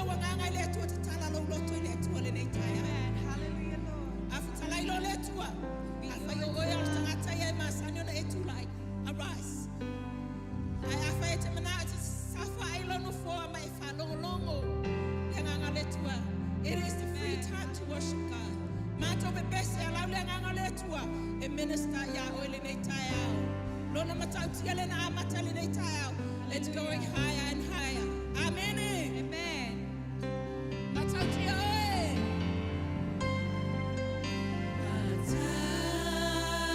lou agaga i le Atua, tatala lou loto i le Atua lenei taeao. Amen. Hallelujah, Lord. A fetalai loa le Atua, afai o oe o le tagata ia e masani ona e tulai, arise. Ae afai e te manao e te saofai i lou nofoa ma e faalogologo le agaga o le Atua. It is the free time to worship God. Matou pepese alau le agaga o le Atua e minister ia oe lenei taeao. Lona matautia lena amata lenei taeao. It's going higher and higher. Amen. Amen. Matautia oe.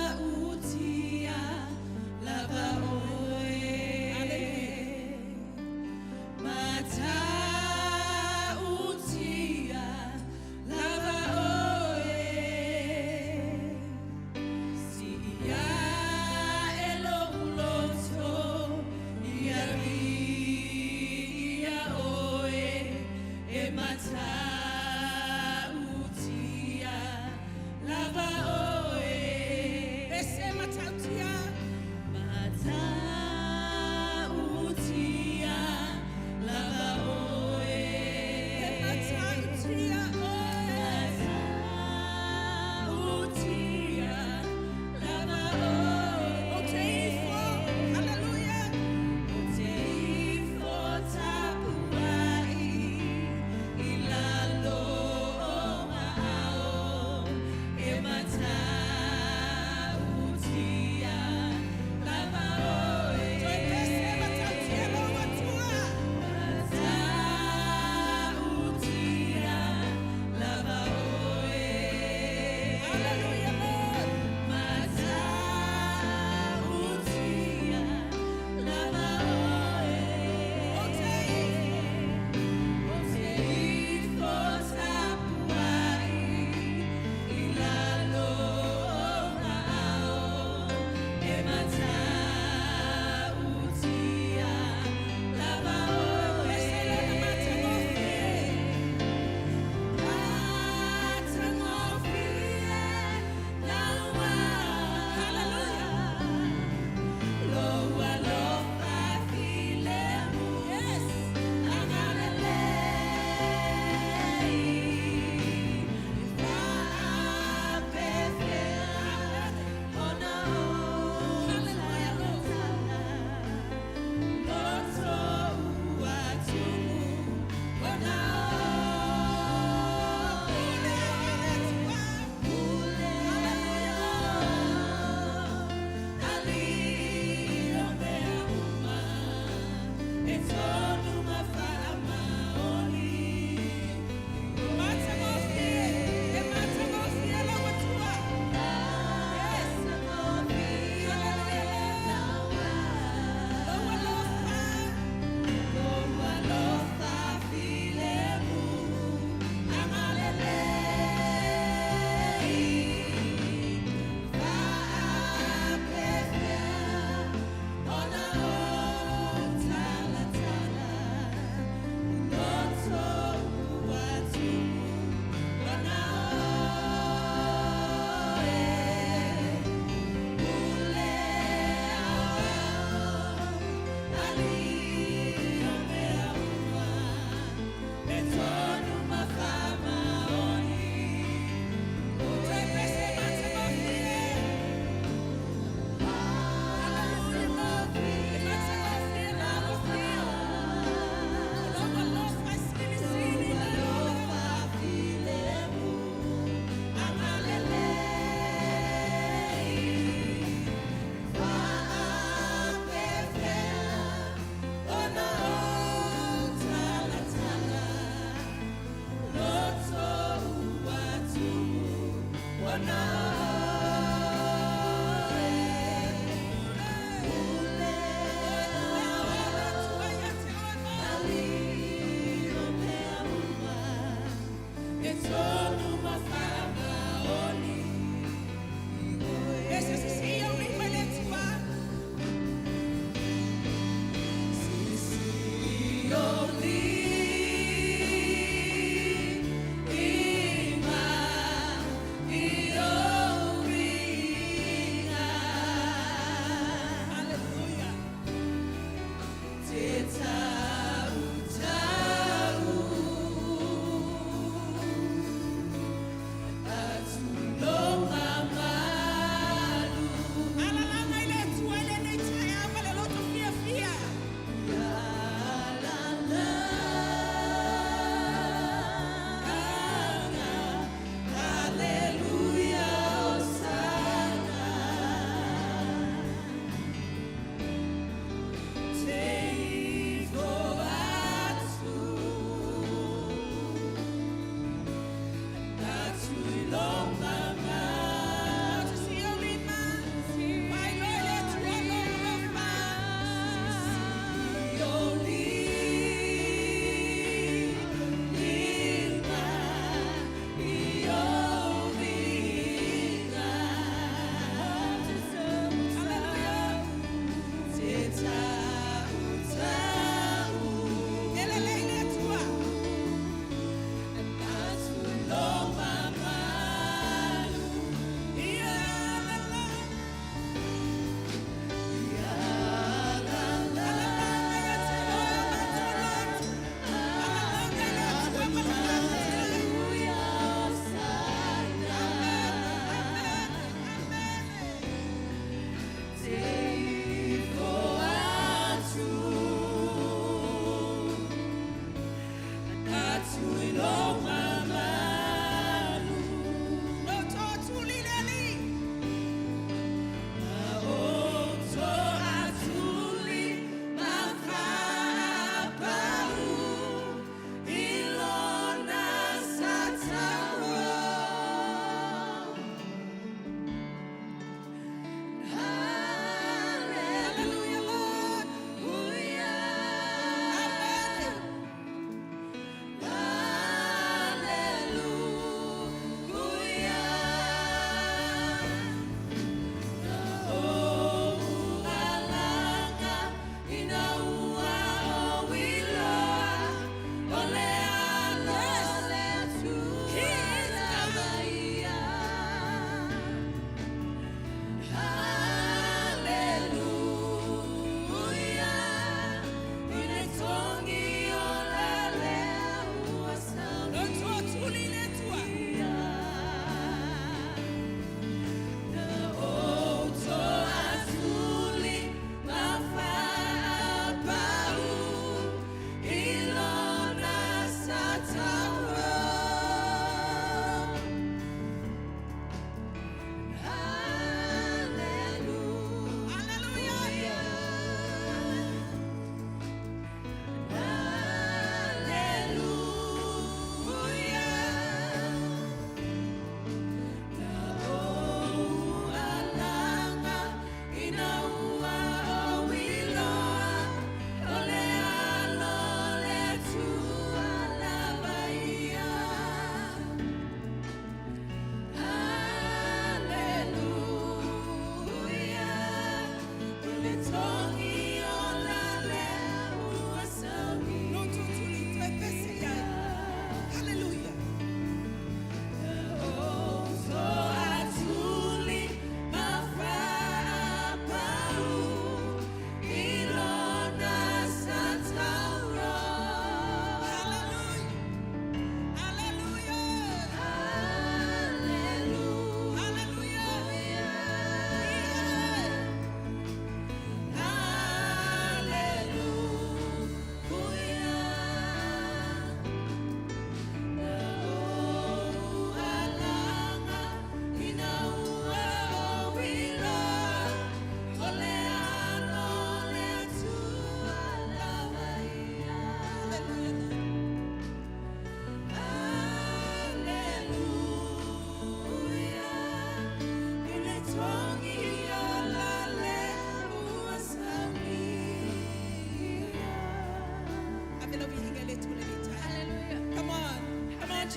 Matautia lava oe. Hallelujah. Matautia lava oe. Sii ae lou loto ia viia.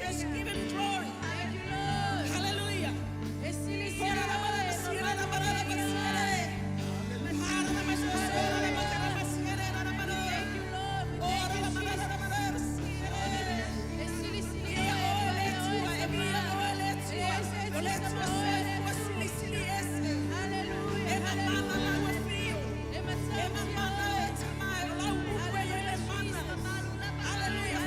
Just give him glory. Thank you, Lord. Hallelujah. E silisili oe, Thank you, Lord. We thank you, Jesus. E silisili oe, Hallelujah. Hallelujah. E matautia oe. Hallelujah.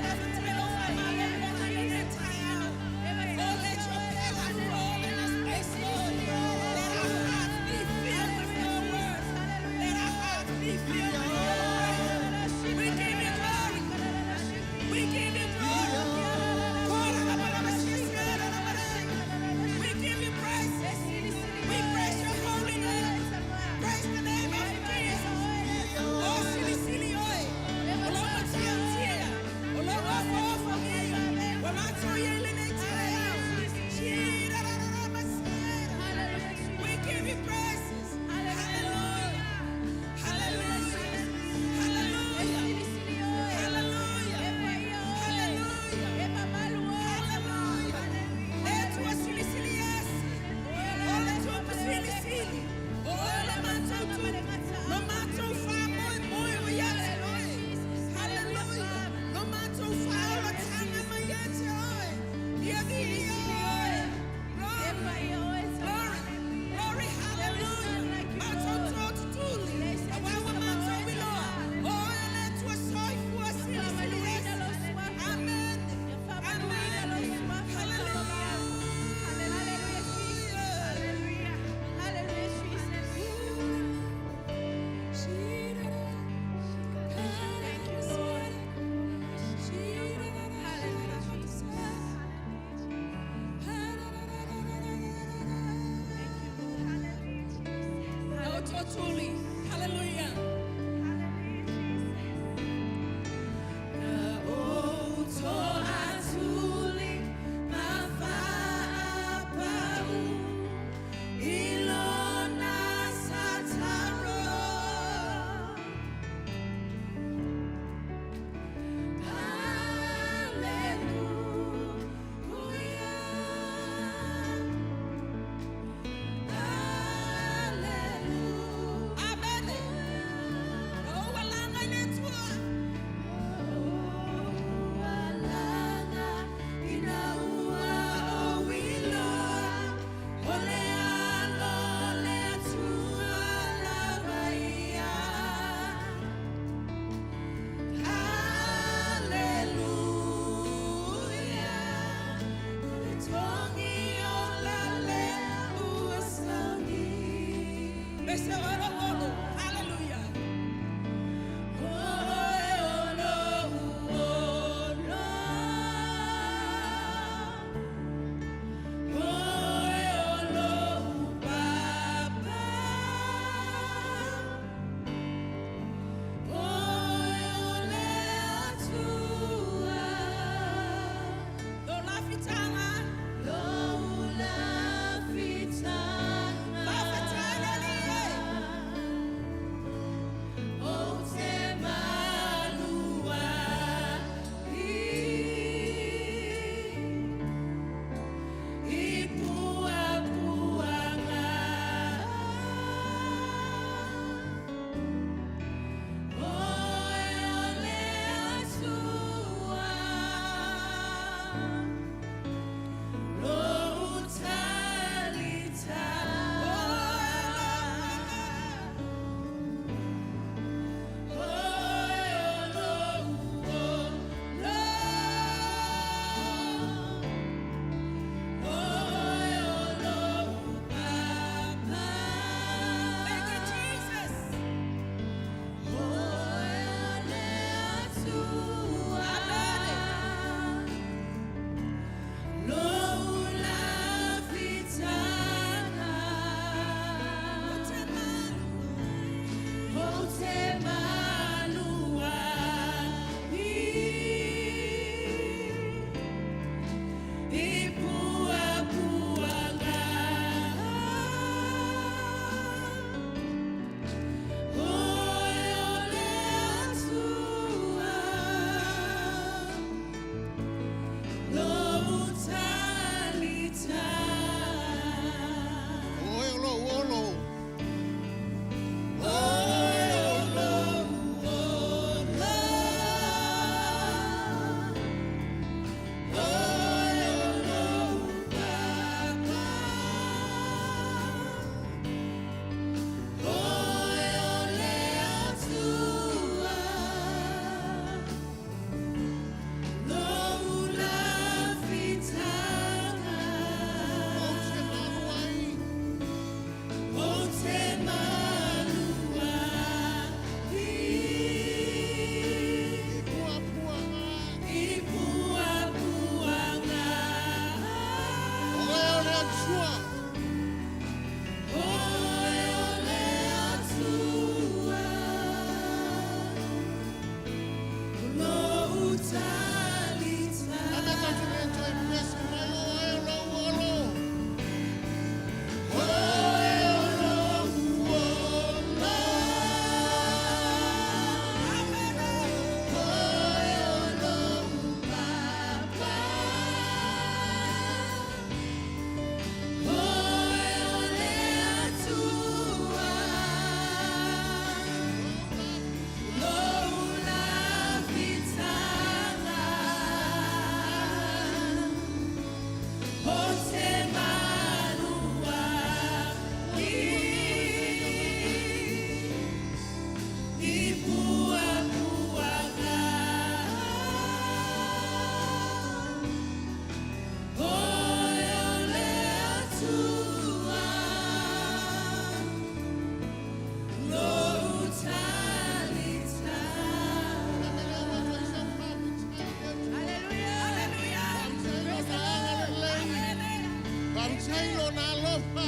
Faafetai lona alofa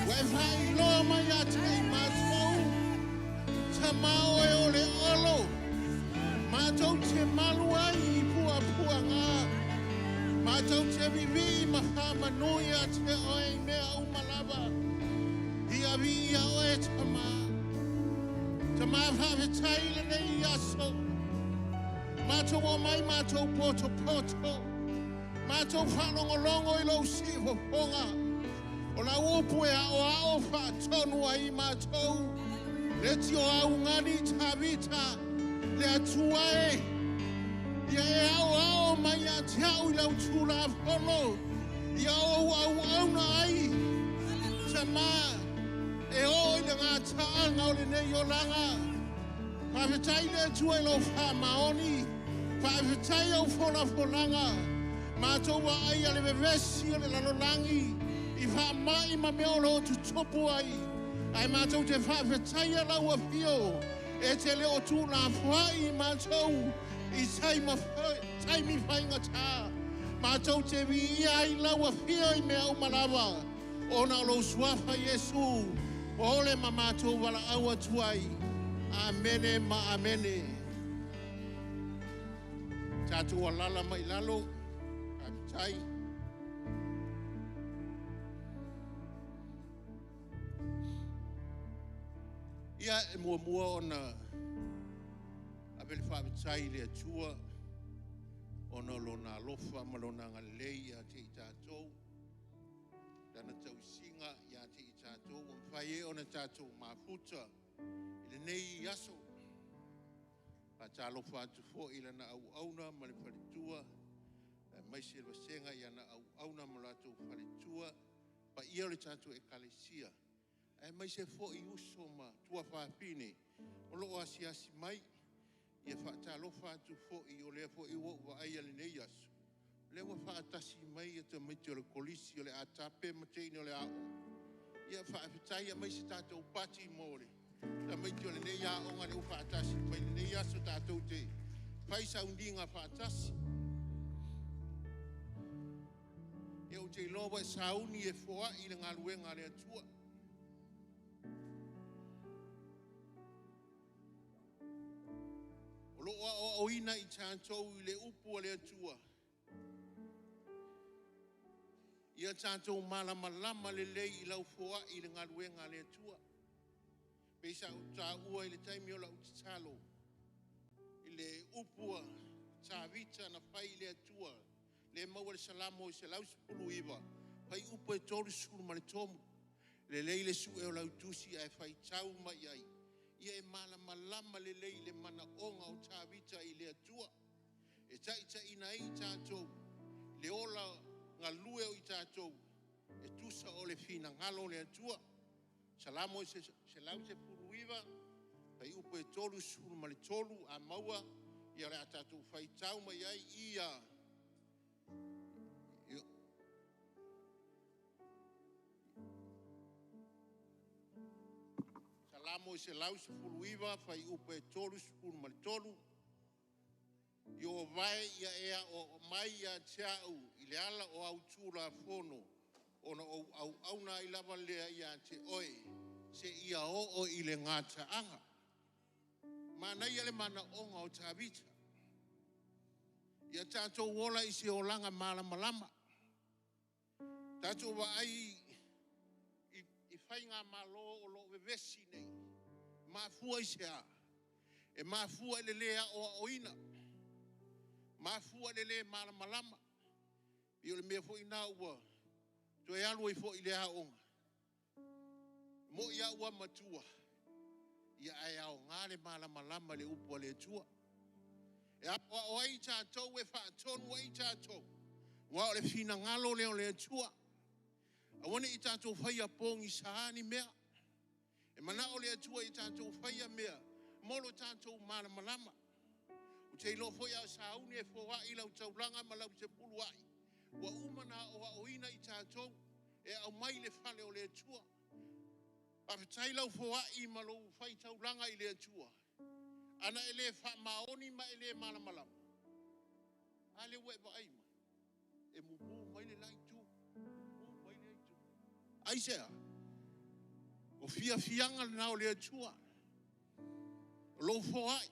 ua e faailoa mai ia te i matou. Tama oe o le olo, matou te malu ai i puapuaga. Matou te vivii ma faamanu ia te oe i mea uma lava. Ia viia oe Tama. Tama faafetai lenei aso. Matou o mai matou poto poto. Matou faalogologo i lou siufofoga. O lau upu e aoao faatonu ai matou. Le tio augani Tavita. Le Atua e. Ia e aoao mai ia te au i lau tulafono. Ia ou auauna ai. Tama e o i le gataaga o lenei olaga. Faafetai le Atua i lou faamaoni. Faafetai au folafolaga. Matou vaai a le vevesi o le lalolagi. I faamai ma mea o lo o tutupu ai. Ae matou te faafetai lau afio. E te le o tuulafoai i matou i taimi faigata. Matou te viia ai lau afio i mea uma lava. Ona o lou suafa Iesu. O le ma matou valaau atu ai. Amene ma amene. Tatou alala mai lalo. Faafetai. Ia e muamua ona ave le faafetai i le Atua ona o lona alofa ma lona agalelei ia te i tatou. Lana tausiga ia te i tatou ua mafai ai ona tatou mafuta i lenei aso. Faatalofa atu foi i lana auauna ma le faletua, aemaise le vasega i ana auauna ma latou faletua, paia o le tatou ekalesia, aemaise foi uso ma tuafafine o lo o asiasi mai. Ia faatalofa atu foi, o lea foi ua ou vaaia lenei aso, o lea ua faatasi mai tamaiti o le kolisi o le Atape ma teine o le aoga. Ia faafetai aemaise tatou pati mo le tamaiti o lenei aoga lea ua faatasi mai lenei aso tatou te fai sauniga faatasi. Ia ou te iloa ua e sauni e foai le galuega a le Atua. O lo o aoaoina i tatou i le upu a le Atua. Ia tatou malamalama lelei i lau foai i le galuega a le Atua. Pei sa ou taua i le taimi o lau tatalo, i le upu a Tavita na fai i le Atua, le maua le Salamo 119, fuaiupu e 33. Lelei le sue o lau tusi ae faitau mai ai. Ia e malamalama lelei i le manaoga o Tavita i le Atua. E taitaiina ai tatou, le ola galue o i tatou, e tusa o le finagalo o le Atua. Salamo 119, fuaiupu e 33 a maua, ia o le a tatou faitau mai ai ia. Salamo 119, fuaiupu e 33. Ieova e, ia e aoao mai ia te au i le ala o au tulafono, ona ou auauna ai lava lea ia te oe, seia oo i le gataaga. Manaia le manaoga o Tavita. Ia tatou ola i se olaga malamalama. Tatou vaai i faigamalo o lo o vevesi nei. Mafua i se a? E mafua i le le aoaoina, mafua i le le malamalama. Ia o le mea foi lena ua toe alu ai foi i le aoga. Moi lava ua matua, ia ae aoga le malamalama i le upu a le Atua. E aoao ai tatou, e faatonu ai tatou, aua o le finagalo lea o le Atua. Aua ne i tatou faia pogisa ni mea. E manao le Atua ia tatou faia mea mo lo tatou malamalama. Ou te iloa foi a o sauni e foai lau taulaga ma lau sepuluai, ua uma ona aoaoina i tatou e aumai le fale o le Atua. Faafetai lau foai ma lou faitaulaga i le Atua. Ana e le faamaoni ma e le malamalama, a lea ua e vaai mai, e mumu mai le la itu, mumu mai le Aisea? O fiafiaga na o le Atua, o lou foai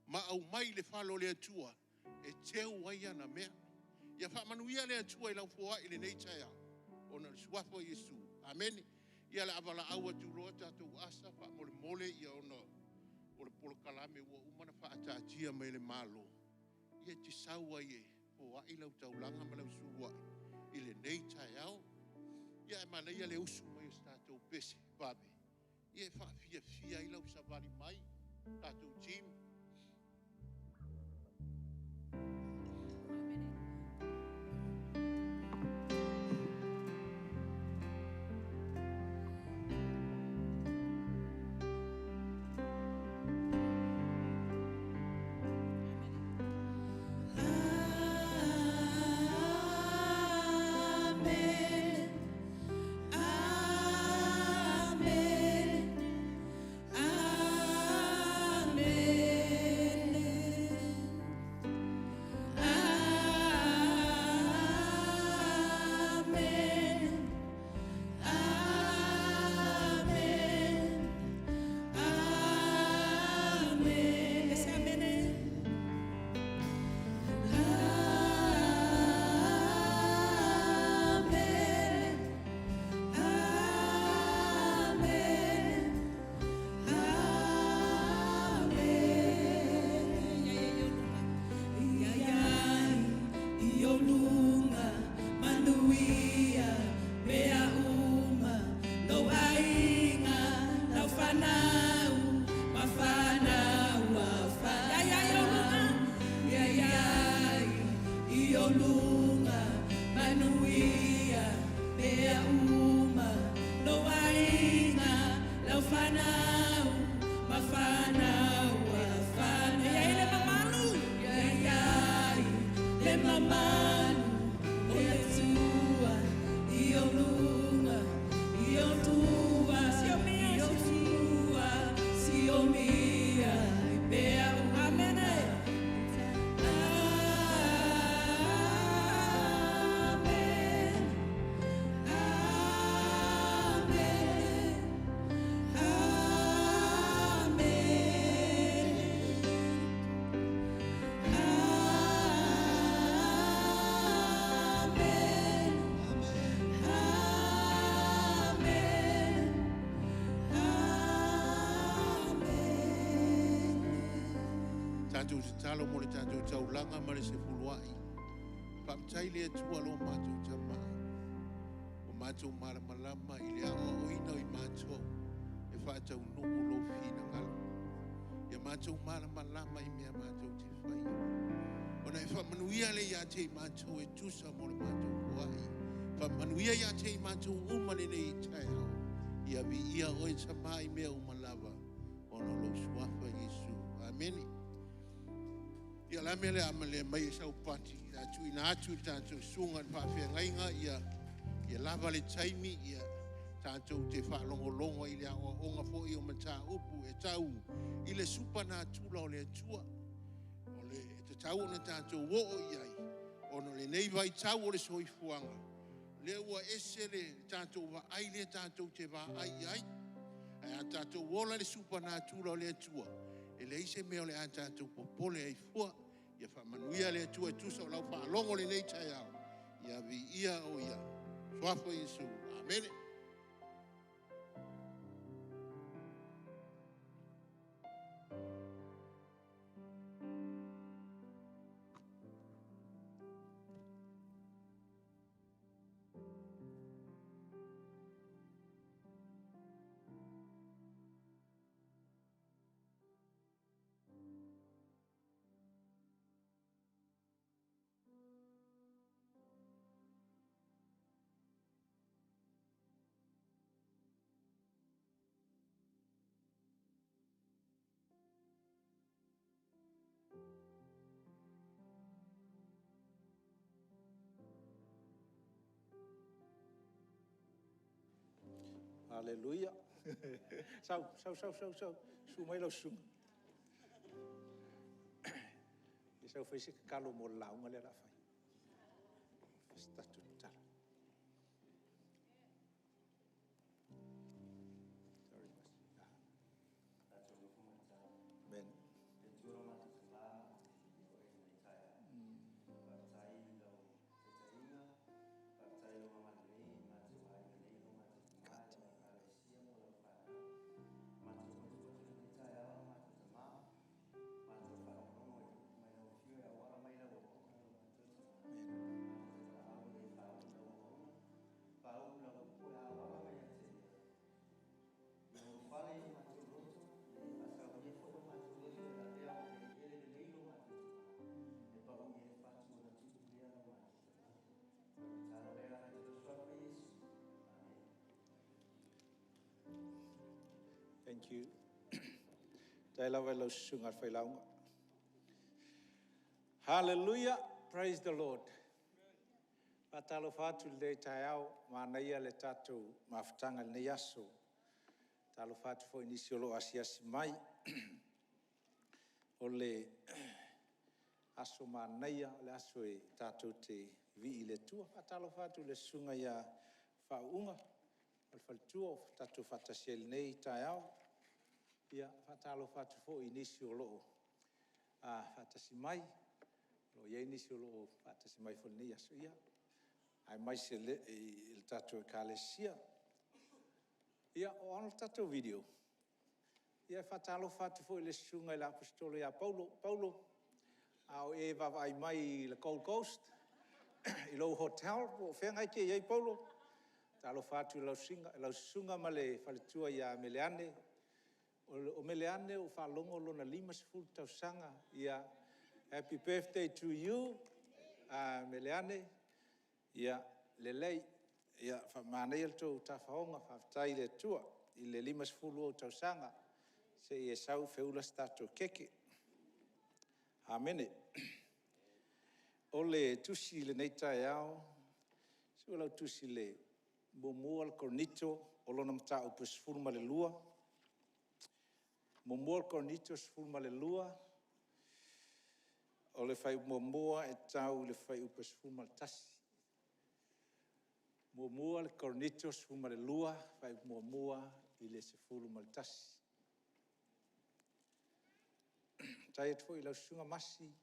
ma aumai i le fale o le Atua e teu ai ana mea. Ia faamanuia le Atua i lau foai i lenei taeao ona o le suafa o Iesu. Amene. Ia o le a valaau atu loa tatou asa faamolemole ona o le polokalame ua uma ona faataatia mai e le Malo, ia e te sau ai e foai lau taulaga ma lau suluai i lenei taeao. Ia ae manaia le usu mai o se tatou pese vave e faafiafia ai lau savali mai, tatou team. Tatou tatalo mo le tatou taulaga ma le sefuluai. Faafetai le Atua lo matou Tama, ua matou malamalama i le aoaoina o i matou e faataunuu lou finagalo. Ia matou malamalama i mea matou te faia. Ona e faamanuia lea ia te i matou e tusa mo le matou foai. Faamanuia ia te i matou uma lenei taeao. Ia viia oe Tama i mea uma lava, ona o lou suafa Iesu. Amene. Ia la mea le a ma le mai e saupati, le tuuina atu i le tatou susuga i le faafeagaiga, ia lava le taimi, ia tatou te faalogologo ai i le aoaoga foi o mataupu e tau i le supanatura o le Atua. O le tatau ona tatou oo i ai, ona o lenei vaitau o le soifuaga, lea ua ese le tatou vaai lea tatou te vaai i ai. Ae a tatou ola i le supanatura o le Atua, e leai se mea o le a tatou popole ai fua. Ia faamanuia le Atua e tusa o lau faalogo lenei taeao. Ia viia o ia. Suafa Iesu. Amene. Aleluia. Sau, sau, sau, sau, sau. Susu mai lau susuga. Se i sau e fai se tatalo mo le lauga lea o le a fai. Fai se tatou tatalo. Thank you. Faafetai lava i lau susuga i le failauga. Hallelujah, Praise the Lord. E faatalofa atu i lenei taeao, manaia le tatou mafutaga i lenei aso. E faatalofa atu foi i nisi o lo o asiasi mai. O le aso manaia o le aso tatou te vivii i le Atua. E faatalofa atu i le susuga ia Faauuga ma le faletua ua tatou faatasi ai i lenei taeao. E faatalofa atu foi i nisi o lo o faatasi mai, o lo o i ai nisi o lo o faatasi mai foi i lenei aso, aemaise i le tatou Ekalesia. O on le tatou video? E faatalofa atu foi i le susuga i le Aposetolo ia Paulo. Paulo, a o e vaavaai mai i le Gold Coast i lou hotel po o fea lena e te i ai Paulo, e faatalofa atu i lau susuga ma le faletua ia Meleane. O Meleane ua ou faalogo o lona 50 tausaga. Ia, Happy birthday to you Meleane. Ia lelei, manaia le tou tafaoga faafetai i le Atua i le 50 ou tausaga. Se i e sau feula se tatou keke. Amene. O le tusi i lenei taeao, suea lau Tusi i le 1 Korinito 12. 1 Korinito 12, o le fuaiupu 1 e tau i le fuaiupu 11. 1 Korinito 12, fuaiupu 1 i le 11. Faafetai atu foi i lau Susuga Masi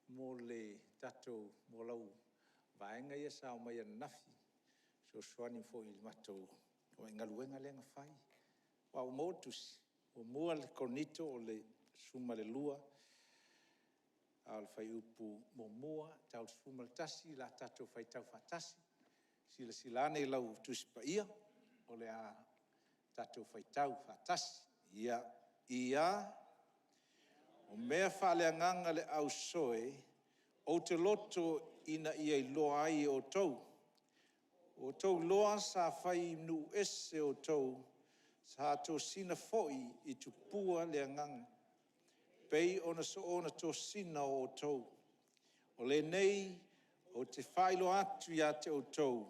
mo lau vaega ia sa omai ananafi e fesoasoani foi i le matou galuega lea na fai. Aua ua maua le tusi, 1 Korinito 12, a o le fuaiupu 1 e tau i le 11, o le a tatou faitau faatasi. Silasila ane i lau Tusi Paia o le a tatou faitau faatasi. I a, o mea faaleagaga le ausoe, ou te loto ina ia iloa ai e outou. Ua outou iloa sa fai nuu ese outou, sa tosina foi i tupua le agaga, e pei ona soona tosina o outou. O lenei ou te faailoa atu ia te outou,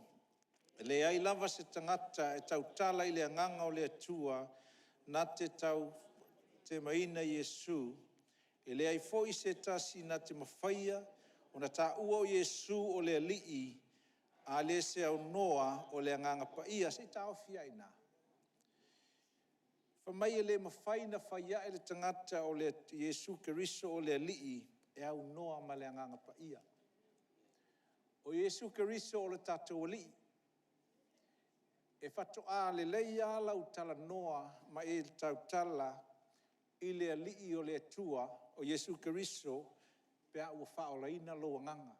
e leai lava se tagata e tautala i le Agaga o le Atua na te tautemaina Iesu, e leai foi se tasi na te mafaia ona taua o Iesu o le Alii, a le se aunoa o le Agaga Paia. Se i taofi ai i ina. Fai mai e le mafai ona fai ae le tagata o Iesu Keriso o le Alii e aunoa ma le Agaga Paia. O Iesu Keriso o le tatou Alii. E faatoa lelei lava lau talanoa ma e tautala i le Alii o le Atua o Iesu Keriso pe a ua faaolaina lou agaga.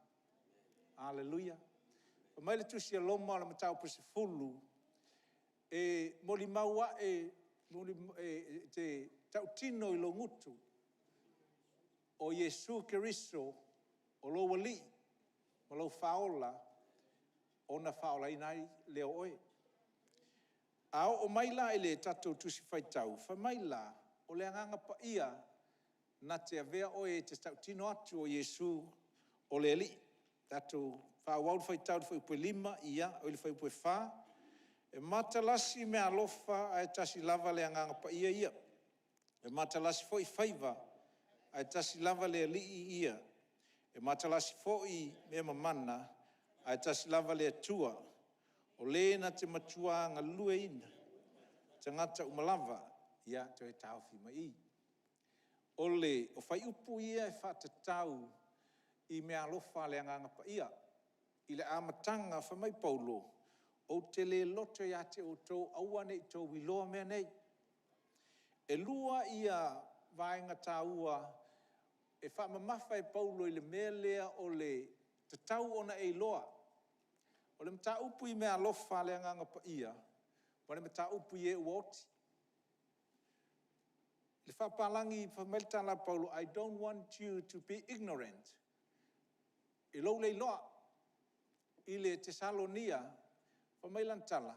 Aleluia. Fai mai le tusi a Roma i le mataupu e 10, e molimau ae e te tautino i lou gutu o Iesu Keriso o lou Alii ma lou Faaola, ona faaolaina ai lea o oe. A oo mai la i le tatou Tusi Faitau, fai mai la, o le Agaga Paia na te avea oe e te tautino atu o Iesu o le Alii. Tatou faaauau le faitau i le fuaiupu 4. E matalasi meaalofa ae tasi lava le Agaga Paia ia. E matalasi foi faiva, ae tasi lava le Alii ia. E matalasi foi mea mamana, ae tasi lava le Atua, o Le na te matua galueaiina tagata uma lava. Ia, toe taofi mai i i. O fuaiupu ia e faatatau i meaalofa a le Agaga Paia. I le amataga fai mai Paulo, ou te le loto ia te outou aua ne i outou iloa mea nei. E lua vaega taua e faamamafa e Paulo i le mea lea o le tatau ona e iloa. O le mataupu i meaalofa a le Agaga Paia, ma le mataupu i e ua oti. O le faapapalagi fai mai le tala a Paulo, I don't want you to be ignorant, i lou le iloa. I le Tesalonia, fai mai lana tala,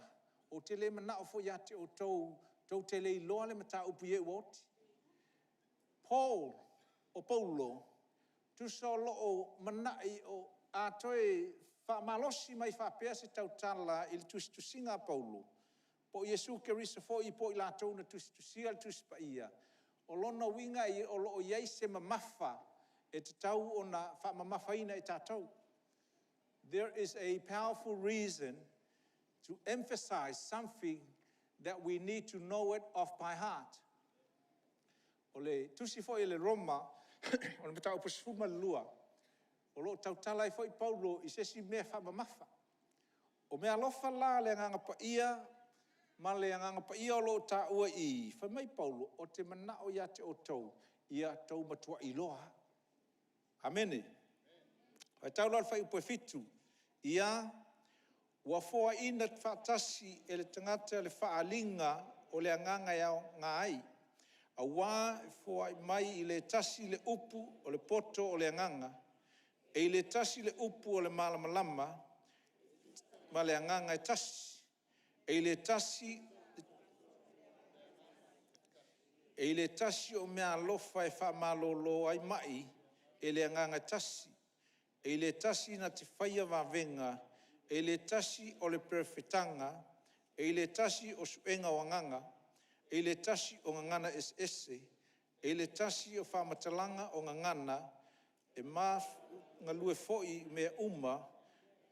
ou te le manao foi ia te outou, tou Tou te le iloa le mataupu i e ua oti. Paul, o Paulo, tusa o lou manai a toe faamalosi mai faapea se tautala i le tusitusiga a Paulo, po o Iesu Keriso foi po o i latou na tusitusia le Tusi Paia, o lona uiga o lo o i ai se mamafa e tatau ona faamamafaina e tatou. There is a powerful reason to emphasize something that we need to know it of by heart. O le tusi foi a le Roma o le mataupu 12, o lo o tautala ai foi Paulo i se isi mea faamamafa. O meaalofa la a le Agaga Paia ma le Agaga Paia o lo o taua i i, fai mai Paulo, ou te manao ia te outou, ia outou matuai iloa lava. Amene. Faitau loa le fuaiupu 7. “Ia ua foaina faatasi e le tagata le faaaliga o le agaga e aoga ai, aua e foai mai i le tasi le upu o le poto o le agaga, e i le tasi le upu o le malamalama ma le agaga e tasi. E i le tasi o meaalofa e faamalolo ai mai e le Agaga e tasi. E i le tasi na te faia vavega, e i le tasi o le perofetaga, e i le tasi o suega o agaga, e i le tasi o gagana eseese, e i le tasi o faamatalaga o gagana, e galue foi i mea uma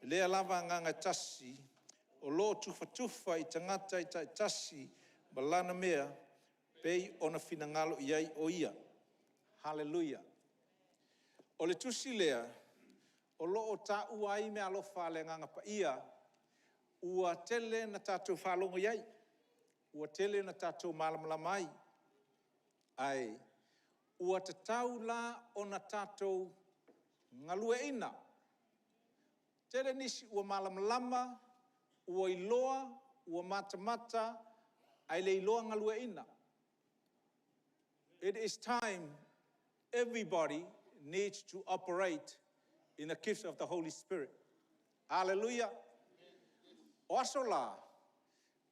lea lava Agaga e tasi, o lo o tufatufa i tagata taitasi ma lana mea e pei ona finagalo i ai o Ia. Haleluia! O le tusi lea o lo o taua ai meaalofa a le Agaga Paia ua tele ina tatou faalogo i ai, ua tele ina tatou malamalama ai, ae ua tatau la ona tatou galueaiina. E tele nisi ua malamalama, ua iloa, ua matamata, ae le iloa galueaiina. It is time everybody needs to operate in the gift of the Holy Spirit. Haleluia! O aso la,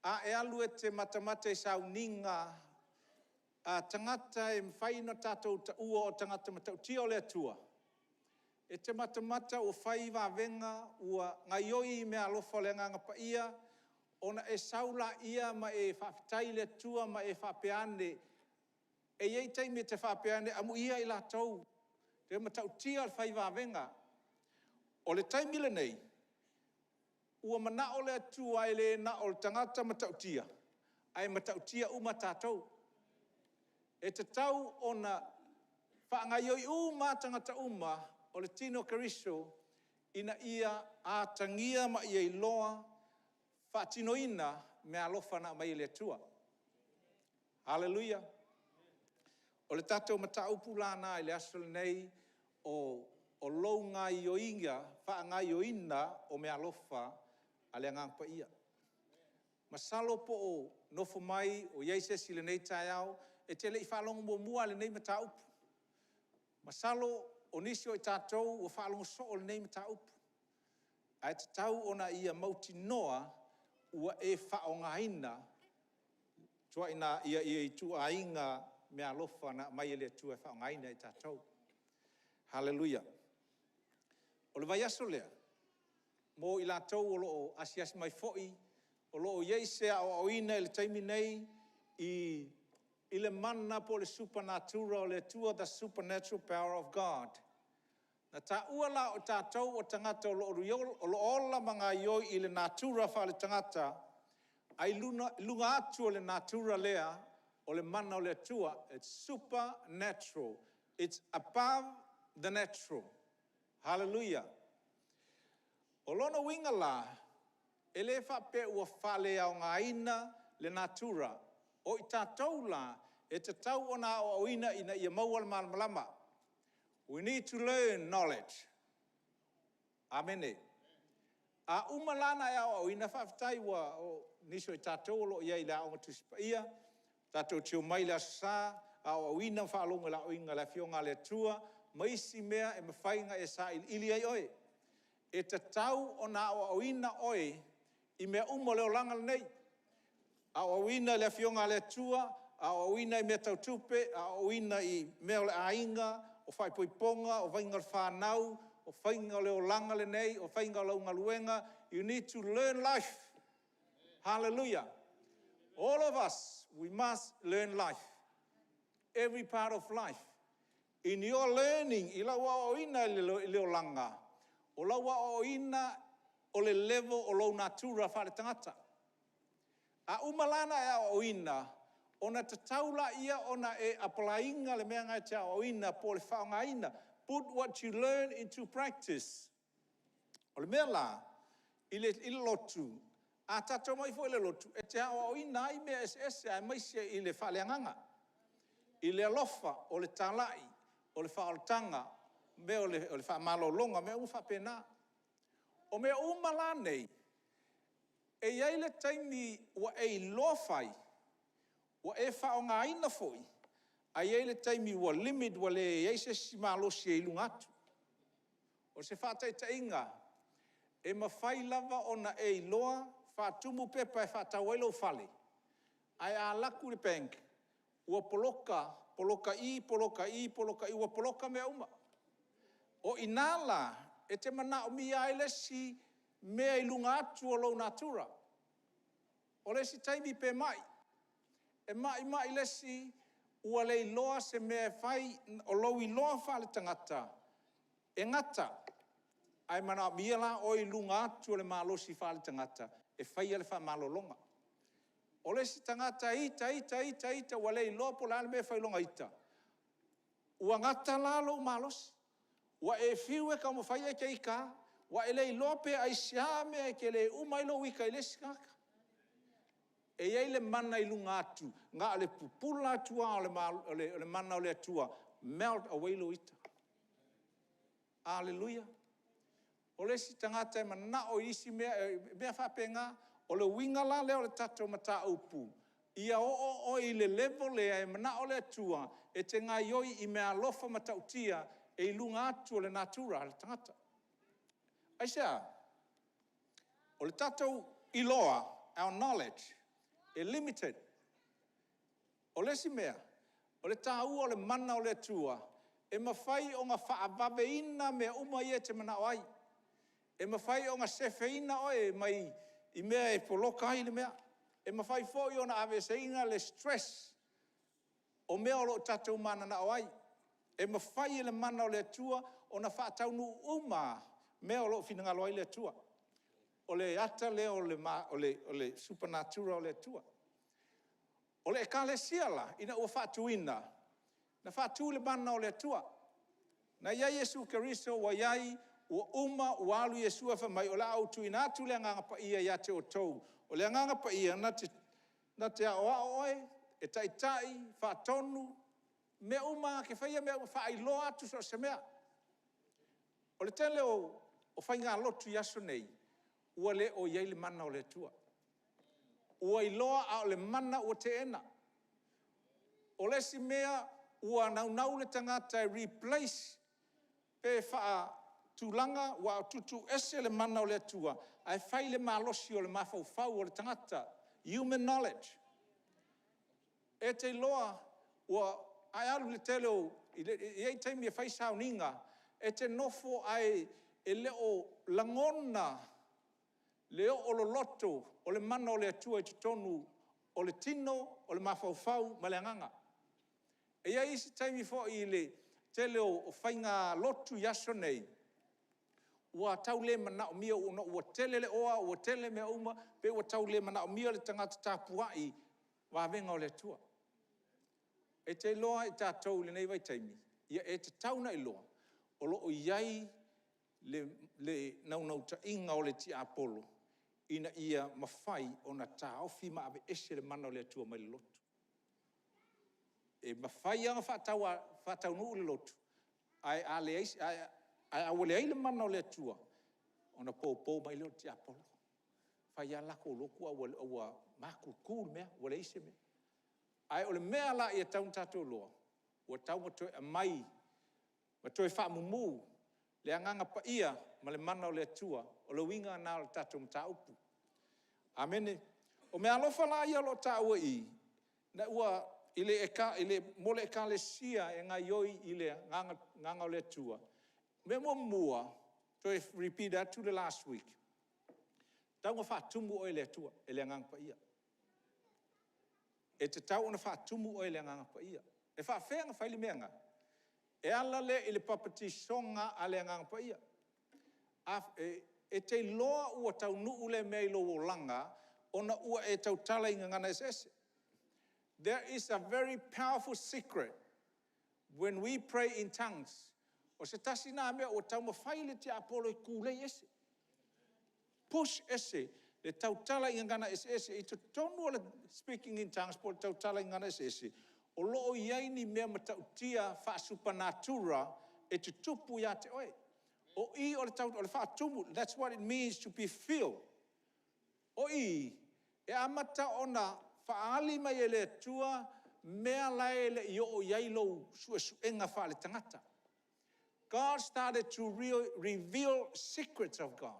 a e alu e te matamata i sauniga a tagata e mafai ona tatou taua o tagata matautia o le Atua, e te matamata ua fai vavega, ua gaoioi meaalofa a le Agaga Paia, ona e sau lea ma e faafetai i le Atua ma e faapea ane, e i ai taimi e te faapea ane, amuia i latou e matautia le fai vavega. O le taimi lenei, ua manao le Atua e le na o le tagata matautia, ae matautia uma tatou. E tatau ona faagaoioi uma lava tagata uma o le tino o Keriso ina ia atagia ma ia iloa faatinoina meaalofa na aumai e le Atua. Haleluia! O le tatou mataupu la lena i le aso lenei, o lou gaoioiga faagaoioiga o meaalofa a le Agaga Paia. Masalo po o nofo mai o i ai se isi i lenei taeao e te le i faalogo muamua lava i lenei mataupu. Masalo o nisi o i tatou ua faalogo soo i lenei mataupu, ae tatau ona ia mautinoa ua e faaaogaina ituaiga meaalofa na aumai e le Atua e faaaogaina e tatou. Haleluia. O le vaiaso lea, mo i latou o lo o asiasi mai foi, o lo o i ai se aoaoina i le taimi nei i le mana po o le supernatural o le Atua, the supernatural power of God. Na taua la o tatou o tagata o lo o ola ma gaoioi i le natura faale-tagata, ae i luga atu o le natura lea, o le mana o le Atua. It's supernatural, it's above the natural. Haleluia. O lona uiga la, e le faapea ua faaleaogaina le natura. O i tatou la e tatau ona aoaoina ina ia maua le malamalama. We need to learn knowledge. Amene. A uma la ona e aoaoina, faafetai o nisi o i tatou o lo o i ai i le Aoga Tusi Paia, tatou te omai i le Aso Sa aoaoina ma faalogo i le Afioga a le Atua ma isi mea e mafai ona e sailiili ai oe. E tatau ona aoaoina oe i mea uma o le olaga lenei. Aoaoina i le Afioga a le Atua, aoaoina i mea tau tupe, aoaoina i mea o le aiga, o faaipoipoga, o faiga o le fanau, o faiga o le olaga lenei, o faiga o lau galuega, you need to learn life. Hallelujah! All of us, we must learn life, every part of life. In your learning, i lau aoaoina i le olaga, o lau aoaoina o le level o lou natura faale-tagata. A uma la ona e aoaoina, ona tatau lea ona e apply ina le mea lena e te aoaoina po o le faaaogaina. Put what you learn into practice. O le mea la, i le lotu, a tatou omai foi i le lotu, e te aoaoina ai mea eseese aemaise i le faale-agaga, i le alofa, o le talai, o le faaolataga, mea o le faamalologa, o mea uma faapena. O mea uma la nei, e i ai le taimi ua e iloa fai, ua e faaaogaina foi, ae i ai le taimi ua limit ua leai se isi malosi e i luga atu. O se faataitaiga; e mafai lava ona e iloa faatumu pepa e faatau ai lou fale, ae a alu atu i le bank ua poloka, poloka i, poloka i, poloka i, ua poloka mea uma. O i ina la e te manaomia ai le isi mea i luga atu o lou natura. O le isi taimi pe mai, e mai mai le isi ua le iloa se mea e fai, o lou iloa faale-tagata e gata, ae manaomia la oe i luga atu o le malosi faale-tagata e faia le faamalologa. O le isi tagata e ita ita ita ita ua le iloa po o le a le mea e fai i lona ita, ua gata la lou malosi, ua e fiu e taumafai e te ita lava, ua e le iloa pe aisea e te le uma ai lou ita i le isi tagata. E i ai le mana i luga atu, na o le pupula atu lava o le mana o le Atua, melt away lou ita. Aleluia. O le isi tagata e manao i isi mea, o mea faapena. O le uiga la lea o le tatou mataupu, ia oo oe i le level lea e manao le Atua e te gaoioi i meaalofa matautia e i luga atu o le natura a le tagata. Aisea? O le tatou iloa, our knowledge, e limited. O le isi mea, o le taua o le mana o le Atua, e mafai ona faavaveina mea uma ia e te manao ai. E mafai ona sefeina oe mai mea e poloka ai le mea. E mafai foi ona aveeseina le stress o mea o lo o tatou mananao ai. E mafai e le mana o le Atua ona faataunuu uma lava mea o lo o finagalo ai le Atua. O le ata lea o le supernatural o le Atua. O le Ekalesia la, ina ua faatuina, na faatu i le mana o le Atua. Na i ai Iesu Keriso ua i ai, ua uma ua alu Iesu ae fai mai, o le a ou tuuina atu le Agaga Paia ia te outou. O le Agaga Paia na te aoao oe, e taitai, faatonu, mea uma lava, na te faia mea uma, faailoa atu so o se mea. O le tele o faigalotu i aso nei, ua le o i ai le mana o le Atua. Ua iloa a o le mana ua teena. O le isi mea ua naunau le tagata e replace pe faatulaga ua tuutuuese le mana o le Atua ae fai le malosi o le mafaufau o le tagata, human knowledge. E te iloa, a e alu i le tele o… e i ai taimi e fai sauniga, e te nofo ae e le o lagona le oo loloto o le mana o le Atua i totonu o le tino, o le mafaufau ma le agaga. E i ai isi taimi foi i le tele o faigalotu i aso nei, ua tau le manaomia ona ua tele le oa ua tele mea uma, pei ua tau le manaomia le tagata tapuai i vavega o le Atua. E te iloa i tatou i lenei vaitaimi, e tatau ona iloa, o lo o i ai le naunautaiga o le tiapolo ina ia mafai ona taofi ma aveese le mana o le Atua mai le lotu. E mafai lava ona faataunuu le lotu, ae a ua leai le mana o le Atua, ona poupu mai lea o le tiapolo, fai lava le latou lotu ae ua matutu le mea ua leai se mea. Ae o le mea la e tatau ona tatou iloa, ua tatau ona toe aumai ma toe faamumu le Agaga Paia ma le mana o le Atua. O le uiga lena o le tatou mataupu. Amene. O meaalofa la ia o lo o taua i i, mo le Ekalesia e gaoioi i le agaga o le Atua. O le mea muamua, e toe repeat atu le last week, e tatau ona faatumu oe e le Atua, e le Agaga Paia. E tatau ona faatumu oe e le Agaga Paia. E faapefea ona fai le mea lena? E ala lea i le papatisoga a le Agaga Paia. E te iloa ua taunuu lea mea i lou olaga, ona ua e tautala i gagana eseese. There is a very powerful secret when we pray in tongues. O se tasi lena mea ua taumafai le tiapolo e tulei ese, push ese le tautala i gagana eseese i totonu o le speaking in tongues po o le tautala i gagana eseese, o lo o i ai ni mea matautia faasupanatura e tutupu ia te oe. O i o le faatumu, that's what it means to be filled. O i, e amata ona faaali mai e le Atua mea la e le i oo i ai lau suesuega faale-tagata. God started to reveal secrets of God.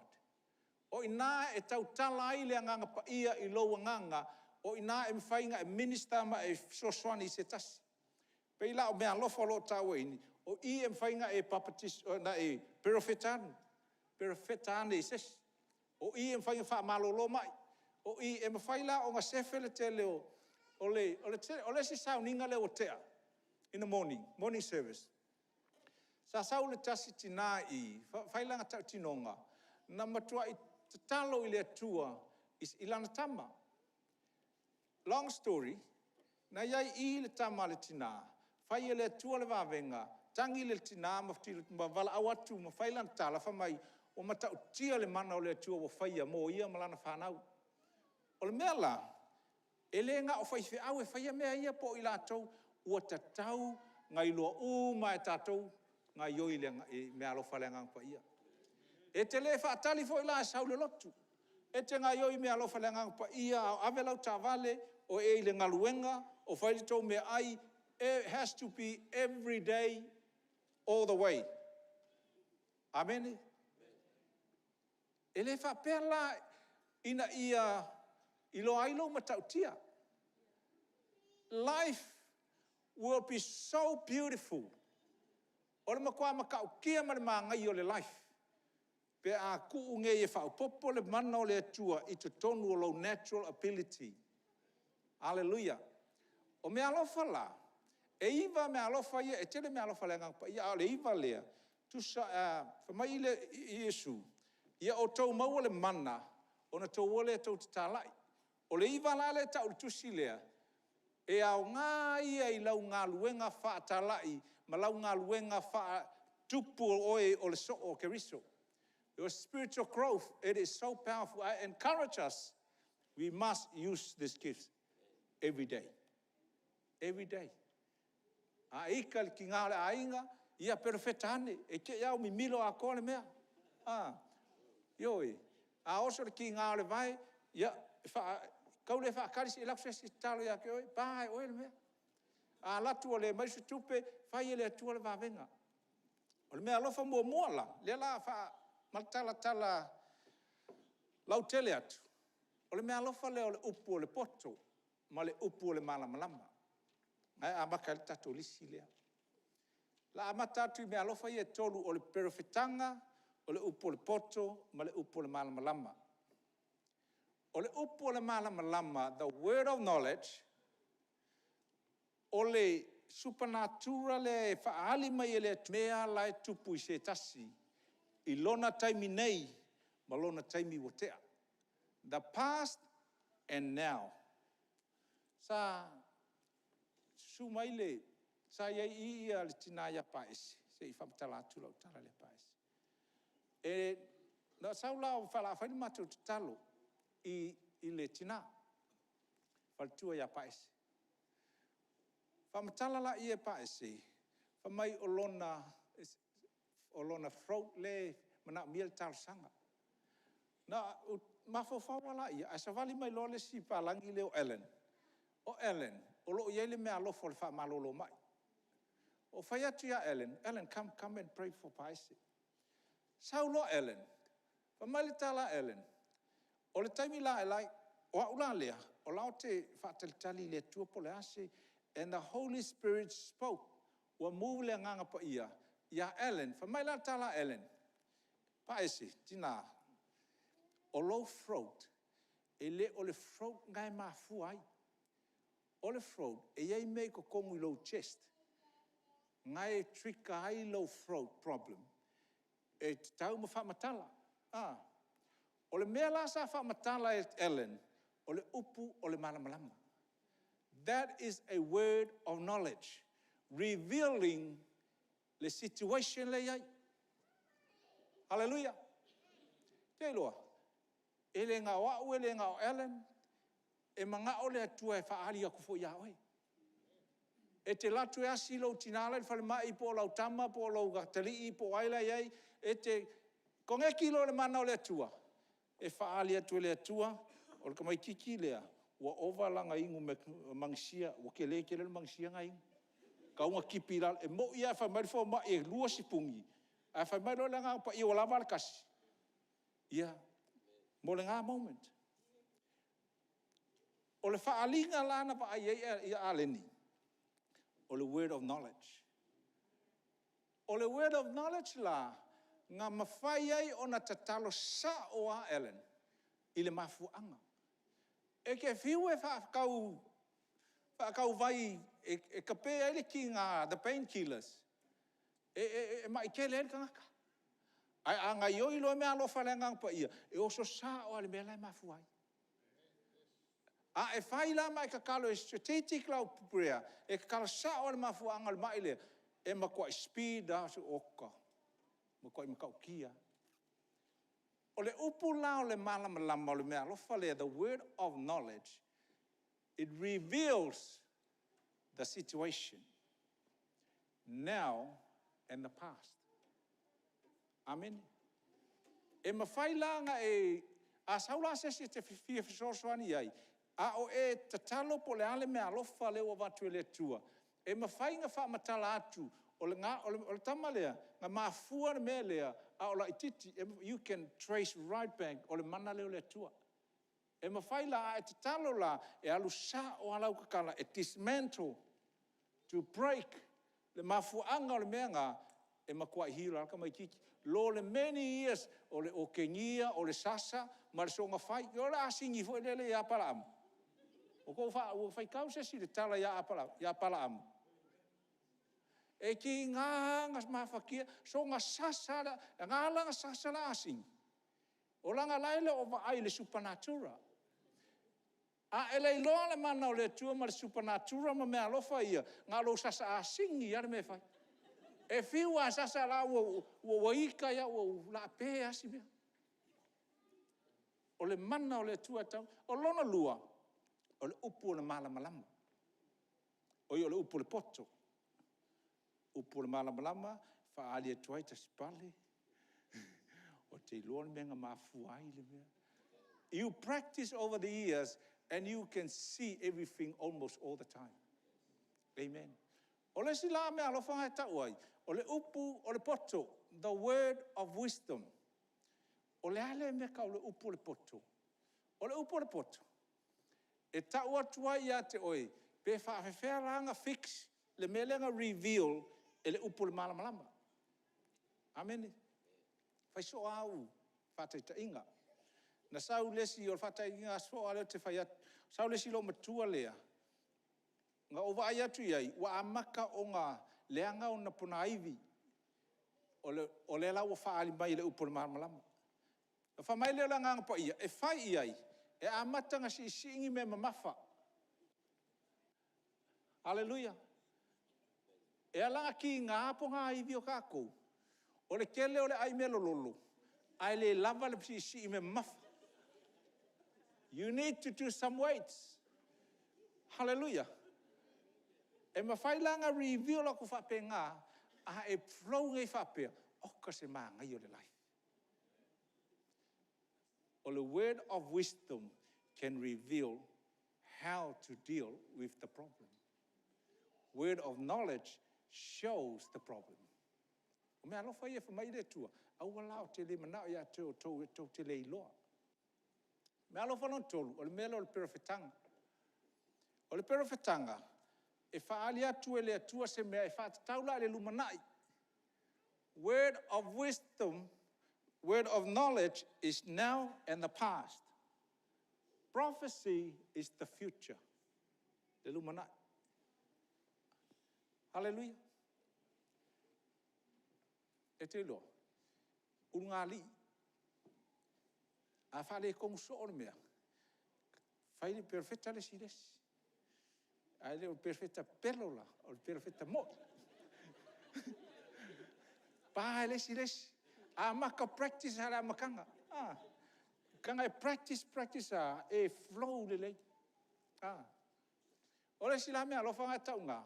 O i ina e tautala ai le Agaga Paia i lou agaga, o i ina e mafai ona e minister ma e fesoasoani i se tasi. E pei la o meaalofa o lo o taua i i, o i e mafai ona e perofeta ane i se isi. O i e mafai ona faamalolo mai, o i e mafai la ona sefe le tele o… O le isi sauniga lea ua tea, in the morning, morning service, sa sau le tasi tina i i fai lana tautinoga, na matuai tatalo i le Atua i lana tama. Long story, na i ai i i le tama a le tina, fai e le Atua le vavega, tagi le tina ma valaau atu ma fai lana tala, fai mai ua matautia le mana o le Atua ua faia mo ia ma lana fanau. O le mea la, e le na o faifeau e faia mea ia po o i latou, ua tatau ona iloa uma lava e tatou ona gaoioi i meaalofa a le Agaga Paia. E te le faatali foi la e sau i le lotu, e te gaoioi i meaalofa a le Agaga Paia a o ave lau taavale, o e i le galuega, o fai le tou meaai, it has to be everyday, all the way. Amene. E le faapea la ina ia iloa ai lou matautia. Life will be so beautiful, o le matua matautia ma le manaia o le life pe a tuu nei e faaopoopo le mana o le Atua i totonu o lou natural ability. Aleluia. O meaalofa la, e 9 meaalofa ia, e tele meaalofa a le Agaga Paia, a o le 9 lea, fai mai Iesu, “Ia outou maua le mana, ona outou o lea tou te talai.” O le 9 la lea e tau i le tusi lea, e aoga ia i lau galuega faatalai ma lau galuega faatupu o oe o le Soo o Keriso. Your spiritual growth, it is so powerful. I encourage us, we must use this gift everyday, everyday. A e ita i le tiga o le aiga, ia perofeta ane, e te i lava ua mimilo atoa le mea. Ioe, a oso le tiga o le vae, ia tau le faatali se i alu atu se isi e tatalo ia te oe, pa e oe le mea. A alu atu ua le aumai se tupe, fai e le Atua le vavega. O le meaalofa muamua la, lea o le a talatala lautele atu, o le meaalofa lea o le upu o le poto ma le upu o le malamalama. O lena e amata ai le tatou lisi lea. O le a amata atu i meaalofa ia e tolu o le perofetaga, o le upu o le poto ma le upu o le malamalama. O le upu o le malamalama, the word of knowledge, o le supernatural lea e faaali mai e le Atua mea la e tupu i se tasi i lona taimi nei ma lona taimi ua tea. The past and now. Sa susu mai le… sa i ai i i le tina ia Paese, se i faamatala atu lau tala lea Paese. Na ou sau la o le a fai le matou tatalo i le tina, le faletua ia Paese. Faamatala laia e Paese, fai mai o lona throat lea e manaomia le talosaga. Ona ou mafaufau lava lea, ae savali mai loa le isi papalagi lea o Alan, o Alan o lo o i ai le meaalofa o le faamalolo mai. Ou fai atu ia Alan, Alan come and pray for Paese. Sau loa Alan, fai mai le tala a Alan, o le taimi o au la lea, o la ou te faatalitali i le Atua po o le a se… And the Holy Spirit spoke, ua move le Agaga Paia ia Allan. Fai mai la le tala a Allan, “Paese, tina, o lou throat, e le o le throat lena e mafua ai. O le throat, e i ai mea i totonu i lou chest na e trigger ai lou throat problem, e tatau ona faamatala.” O le mea la sa faamatala e Allan, o le upu o le malamalama. That is a word of knowledge, revealing le situation lea e i ai. Haleluia! Ou te iloa, e le na o au e le na o Allan, e manao le Atua e faaali atu foi ia oe. E te alu atu e asi lou tina la e i le falemai po o lau tama po o lou atalii po o ai la e i ai, e te koneti loa i le mana o le Atua, e faaali atu e le Atua, o le tamaitiiti lea, ua ova lana inu manisia, ua tele tele le manisia na e inu. E tatau ona tipi i lalo. E moni lava fai mai le fomai e lua sipuni, ae fai mai loa le Agaga Paia ua lava le tasi, ia, mo lena moment. O le faaaliga la na vaai ai Aleni, o le word of knowledge. O le word of knowledge la, na mafai ai ona tatalo sao lava Allan i le mafuaaga. E te fiu e faatauvai e tape ai le tiga, the pain killers, e mai tele ai le tagata. Ae a gaoioi loa meaalofa a le Agaga Paia, e oso sao lava i le mea la e mafua ai. A e fai la ma e tatalo e strategic lau prayer, e tatalo sao lava i le mafuaaga o le mai lea, e matuai speed lava, oka, e matuai matautia lava. O le upu la o le malamalama o le meaalofa lea, the word of knowledge, it reveals the situation now and the past. Amene. E mafai la ona e… a sau la se isi e te fia fesoasoani i ai, a o e tatalo po o le a le meaalofa lea ua avatu e le Atua, e mafai ona faamatala atu, o le tama lea, na mafua le mea lea a o laitiiti. You can trace right back, o le mana lea o le Atua. E mafai la, a e tatalo la, e alu sao lava lau tatala e dismantle, to break le mafuaaga o le mea lena, e matuai heal lava le tamaitiiti. I lo le many years o le otegia, o le sasa ma le soona fai. O le asini foi lele ia Apalaamu. Ua faitau se isi i le tala ia Apalaamu? E tiga lava ona mafatia, soona sasa lava, na ala ona sasa le asini, leaga o la e le o vaai i le supernatural. A e leiloa le mana o le Atua ma le supernatural ma meaalofa ia, na o lou sasa asini lava le mea e fai. E fiu lava e sasa o la ua ita o le a pe lava si mea. O le mana o le Atua e tatau ona… O lona lua, o le upu o le malamalama. Oi o le upu o le poto. O le upu o le malamalama, e faaali atu ai Tasipale, ou te iloa le mea na mafua ai le mea. You practice over the years and you can see everything almost all the time. Amen. O le isi la meaalofa lena e tau ai, o le upu o le poto. The word of wisdom. O le a lea mea e tau o le upu o le poto? O le upu o le poto, e tau atu ai ia te oe, pe faapefea la ona fix le mea lea na reveal e le upu o le malamalama. Amene. E fai soo lava au faataitaiga. Na sau le isi, o le faataitaiga soo lava lea ou te fai atu. Na sau le isi loomatua lea, na ou vaai atu i ai ua amata ona leaga ona ponaivi. O lea la ua faaali mai e le upu o le malamalama. Ona fai mai lea o le Agaga Paia, e fai i ai, e amata ona siisii ni mea mamafa. Haleluia! E ala ona tiga ponaivi o tatou, o le tele o le ai mealololo, ae le lava le siisii o mea mamafa. You need to do some weights. Haleluia! E mafai la ona reveal atu faapena, a e flow nei faapea, oka se manaia o le life. O le word of wisdom can reveal how to deal with the problem. Word of knowledge shows the problem. O meaalofa ia fai mai le Atua, aua la ou te le manao ia te outou tou te le iloa. Meaalofa lona 3, o le mea lea o le perofetaga. O le perofetaga, e faaali atu e le Atua se mea e faatatau la i le lumanai. Word of wisdom, word of knowledge is now and the past. Prophecy is the future. Le lumanai. Haleluia! E te iloa, ulugalii, a faaletonu soo le mea, perofeta le isi i le isi. Ae le o le perofeta pepelo la, o le perofeta moi. Pa le isi i le isi, amata practice lava i le amataga. Leaga e practice practice lava, e flow lelei. O le isi la meaalofa lena e tau i ina,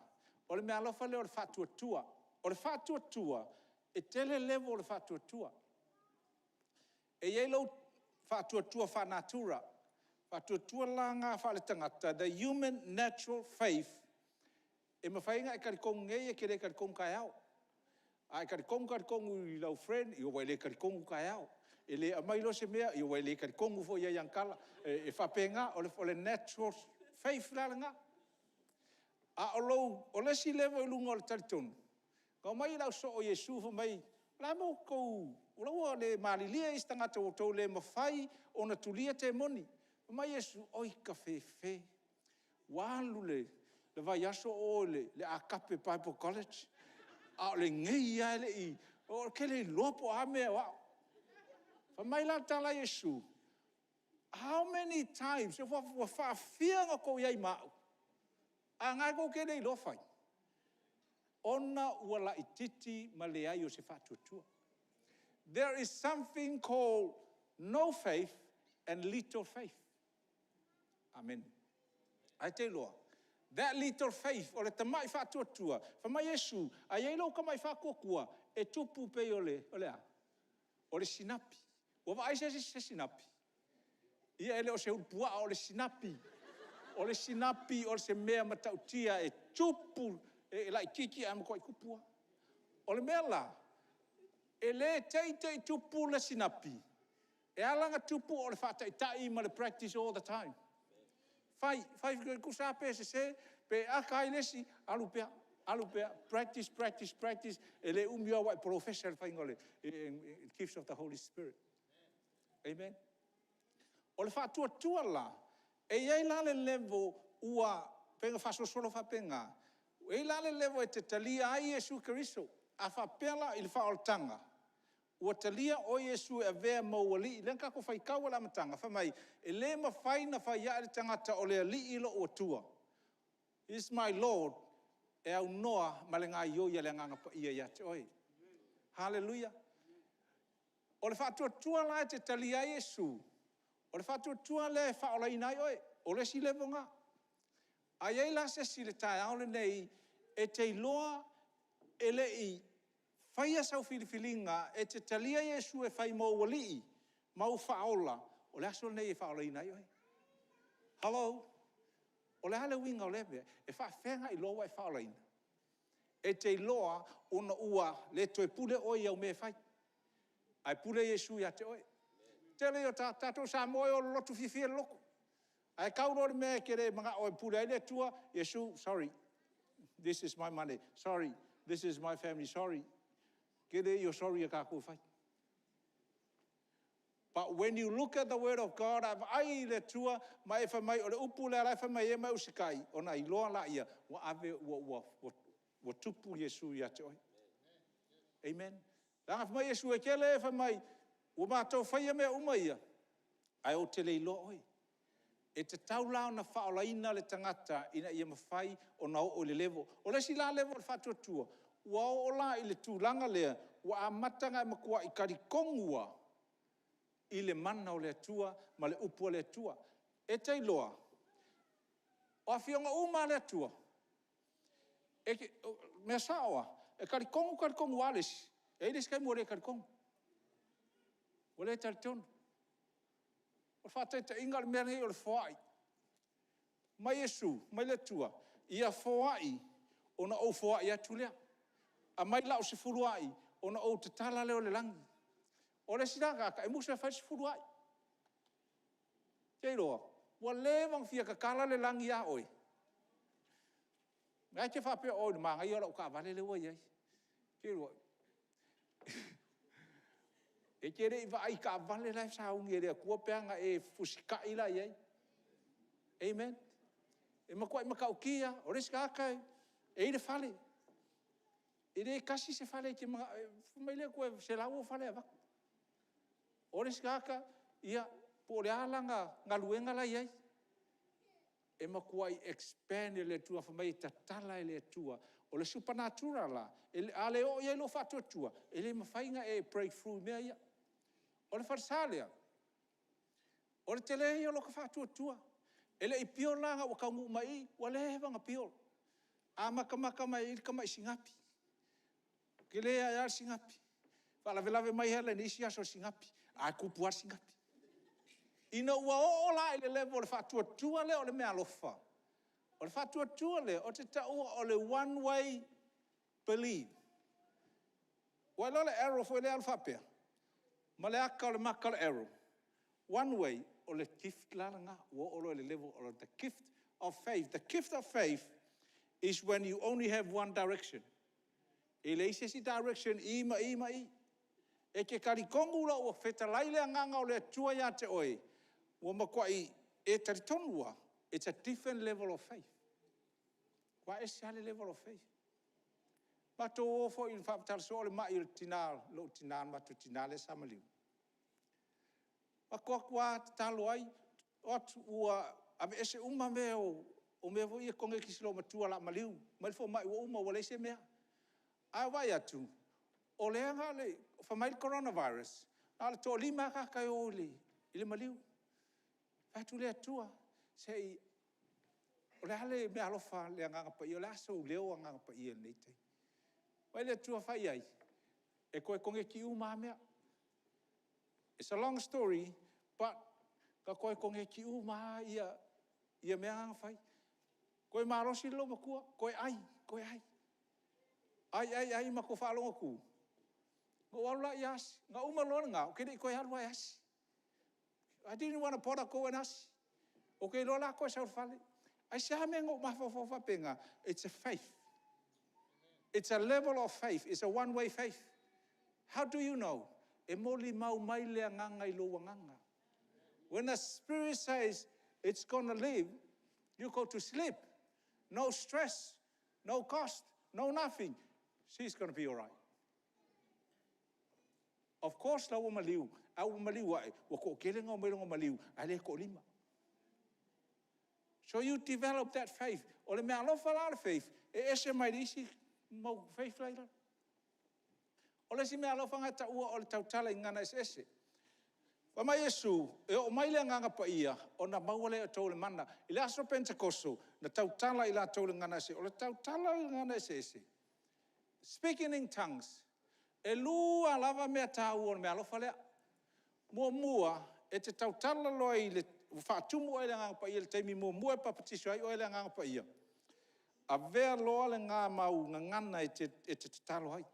o le meaalofa lea o le faatuatua. O le faatuatua, e tele level o le faatuatua. E i ai lou faatuatua faale-natura, faatuatua la lena faale-tagata, the human natural faith, e mafai ona e talitonu nei e te le talitonu taeao. A e talitonu talitonu i lau friend, ua e le talitonu taeao. E le aumai loa se mea, ua e le talitonu foi i ai i ana tala. E faapena, o le natural faith la lena. A o le isi level i luga o le talitonu, na omai le ausoo o Iesu fai mai, o le a le mea ua outou… o la ua le malilie isi tagata ua outou le mafai ona tulia temoni. Fai mai Iesu, oi tafefe, ua alu le vaiaso o o i le Akape Bible College, a o lenei lava e le i… ou te le iloa po o a mea o au. Fai mai la le tala a Iesu, how many times, ua faafia ona outou i ai ma au, a o lena tou te le iloa fai? Ona ua laititi ma le leai o se faatuatua. There is something called no faith and little faith. Ae te iloa, that little faith, o le tamai faatuatua, fai mai Iesu, a i ai lou tamai faatuatua, e tupu e pei o le a? O le sinapi. Ua vaai se isi i se sinapi? Ia e le o se ulupuaa o le sinapi. O le sinapi o se mea matautia e tupu, e laititi ae matuai tupu lava. O le mea la, e le te i te i tupu le sinapi, e ala ona tupu o le faataitai ma le practice all the time. Fai, fai, tusa lava pe sese, pe aka ai le isi, alu pea, alu pea, practice, practice, practice, e le umi lava ua e polofesa i le faiga o le gifts of the Holy Spirit. Amen. O le faatuatua la, e i ai la le level ua pei ona faasolosolo faapena, e i ai la le level e te talia ai Iesu Keriso. A faapea la i le faaolataga, ua talia oe Iesu e avea ma ou Alii, lea na tatou faitau lava i le amataga, fai mai, e le mafai ona fai ae le tagata o le Alii lou Atua, He is my Lord, e aunoa ma le gaoioi a le Agaga Paia ia te oe. Haleluia! O le faatuatua la e te talia ai Iesu, o le faatuatua lea e faaolaina ai oe, o le isi level lena. A i ai la se isi i le taeao lenei e te iloa e le i faia sau filifiliga e te talia Iesu e fai ma ou Alii ma ou Faaola, o le aso lenei e faaolaina ai oe. Hallo? O le a le uiga o lea mea? E faapefea ona e iloa ua e faaolaina? E te iloa ona ua le toe pule oe i au mea e fai, ae pule Iesu ia te oe. O le tele ia o tatou Samoa e o lotu fiafia i le lotu, ae tau loa i le mea e te le manao e pule ai le Atua, Iesu, sorry, this is my money, sorry, this is my family, sorry. O le tele ia o sorry a tatou e fai. But when you look at the word of God a vaai i le Atua ma e fai mai o le upu lea o la e fai mai ai ma e usitai, ona iloa lea ua tupu Iesu ia te oe. Amen. Leaga fai mai Iesu, e tele e fai mai ua matou faia mea uma ia, ae ou te le iloa oe. E tatau la ona faaolaina le tagata ina ia mafai ona oo i le level. O le isi la level o le faatuatua, ua oo la i le tulaga lea, ua amata ona e matuai talitonu lava i le mana o le Atua ma le upu a le Atua. E te iloa, o Afioga uma lava a le Atua, o le mea sao lava, e talitonu talitonu lava le isi, e i ai le isi taimi ua le talitonu. Ua le talitonu. O le faataitaiga o le mea lenei o le foai. Fai mai Iesu, fai mai le Atua, “Ia foai ona ou foai atu lea. Aumai lau sefuluai ona ou tatala lea o le lagi.” O le isi la tagata, e musu e fai le sefuluai. te iloa, ua leva ona fia tatala le lagi ia oe, na e te faapea oi o le manaia o lau taavale lea ua i ai. E te le i vaai i taavale la e sauni e le Atua pe a na e fusitai la i ai. Amen. E matuai matautia lava. O le isi tagata e i ai le fale, e le tasi se fale e te manao e… fai mai le Atua e selau ou fale e avatu. O le isi tagata, ia po o le a lana galuega la e i ai, e matuai expand e le Atua fai mai e tatala e le Atua. O le supernatural la, a le oo i ai lou faatuatua, e le mafai ona e break through i mea ia. O le falesa lea, o le tele ia o lota faatuatua. E le i pure la ina ua taunuu mai i i, ua leva ona pure. Amatamata mai ai le tamai sinapi, tele ae lava le sinapi, faalavelave mai ala i le isi aso i le sinapi, ae tupu lava le sinapi. Ina ua oo la i le level o le faatuatua lea o le meaalofa, o le faatuatua lea, ou te taua o le one way believe. Ua iloa le arrow foi lea e alu faapea? Ma le ata o le mata o le arrow. One way, o le gift la lena, ua oo loa i le level o le gift of faith. The gift of faith is when you only have one direction. E leai se isi direction i i ma i ma i. E te talitonu la ua fetalai le Agaga o le Atua ia te oe, ua matuai e talitonu lava, it's a different level of faith. Ua matua ese lava le level of faith. Matou o foi e faamatala soo le mai o lou tina, le matou tina lea sa maliu. Matou o atu lava tatalo ai, o atu ua aveese uma mea o mea foi ia e koneti i si olomatua o le a maliu. Omai le fomai ua uma ua leai se mea. Ae ou vaai atu, o lea na o le… fai mai le coronavirus, na o le toalima lava tagata e o i le maliu. Ou fai atu, le Atua, se i… o le a le meaalofa a le Agaga Paia, o le a sou leo Agaga Paia i lenei taimi? Fai mai le Atua, fai i ai, e toe koneti uma lava mea. It's a long story, but na toe koneti uma lava ia mea na na fai. Toe malosi le loomatua, toe ai, toe ai, ai ai, matou faalogo atu, na ou alu lea asi. Na uma loa lena, ou te le i toe alu lava e asi. I didn't want to bother go and ask. Ou te iloa o le a toe sau i le fale. Aisea le mea na ou mafaufau ai faapena? It's a faith. It's a level of faith, it's a one way faith. How do you know? E molimau mai le Agaga i lou agaga. When the spirit says it's gonna live, you go to sleep, no stress, no cost, no nothing, she's gonna be alright. Of course la ua maliu, ae ua maliu ae, ua toatele na omai i lona maliu, ae le toalima. So you develop that faith. O le meaalofa la o le faith, e ese mai le isi mau faith la e i lalo. O le isi meaalofa lena e taua o le tautala i gagana eseese. Fai mai Iesu, e oo mai le Agaga Paia, ona maua lea e outou o le mana. I le aso Penetekoso, na tautala i latou i le gagana eseese. O le tautala i le gagana eseese, speaking in tongues, e lua lava mea taua o le meaalofa lea. Muamua, e te tautala loa ua faatumu oe i le Agaga Paia i le taimi muamua e papatiso ai oe i le Agaga Paia, avea loa lena mau gagana e te tatalo ai.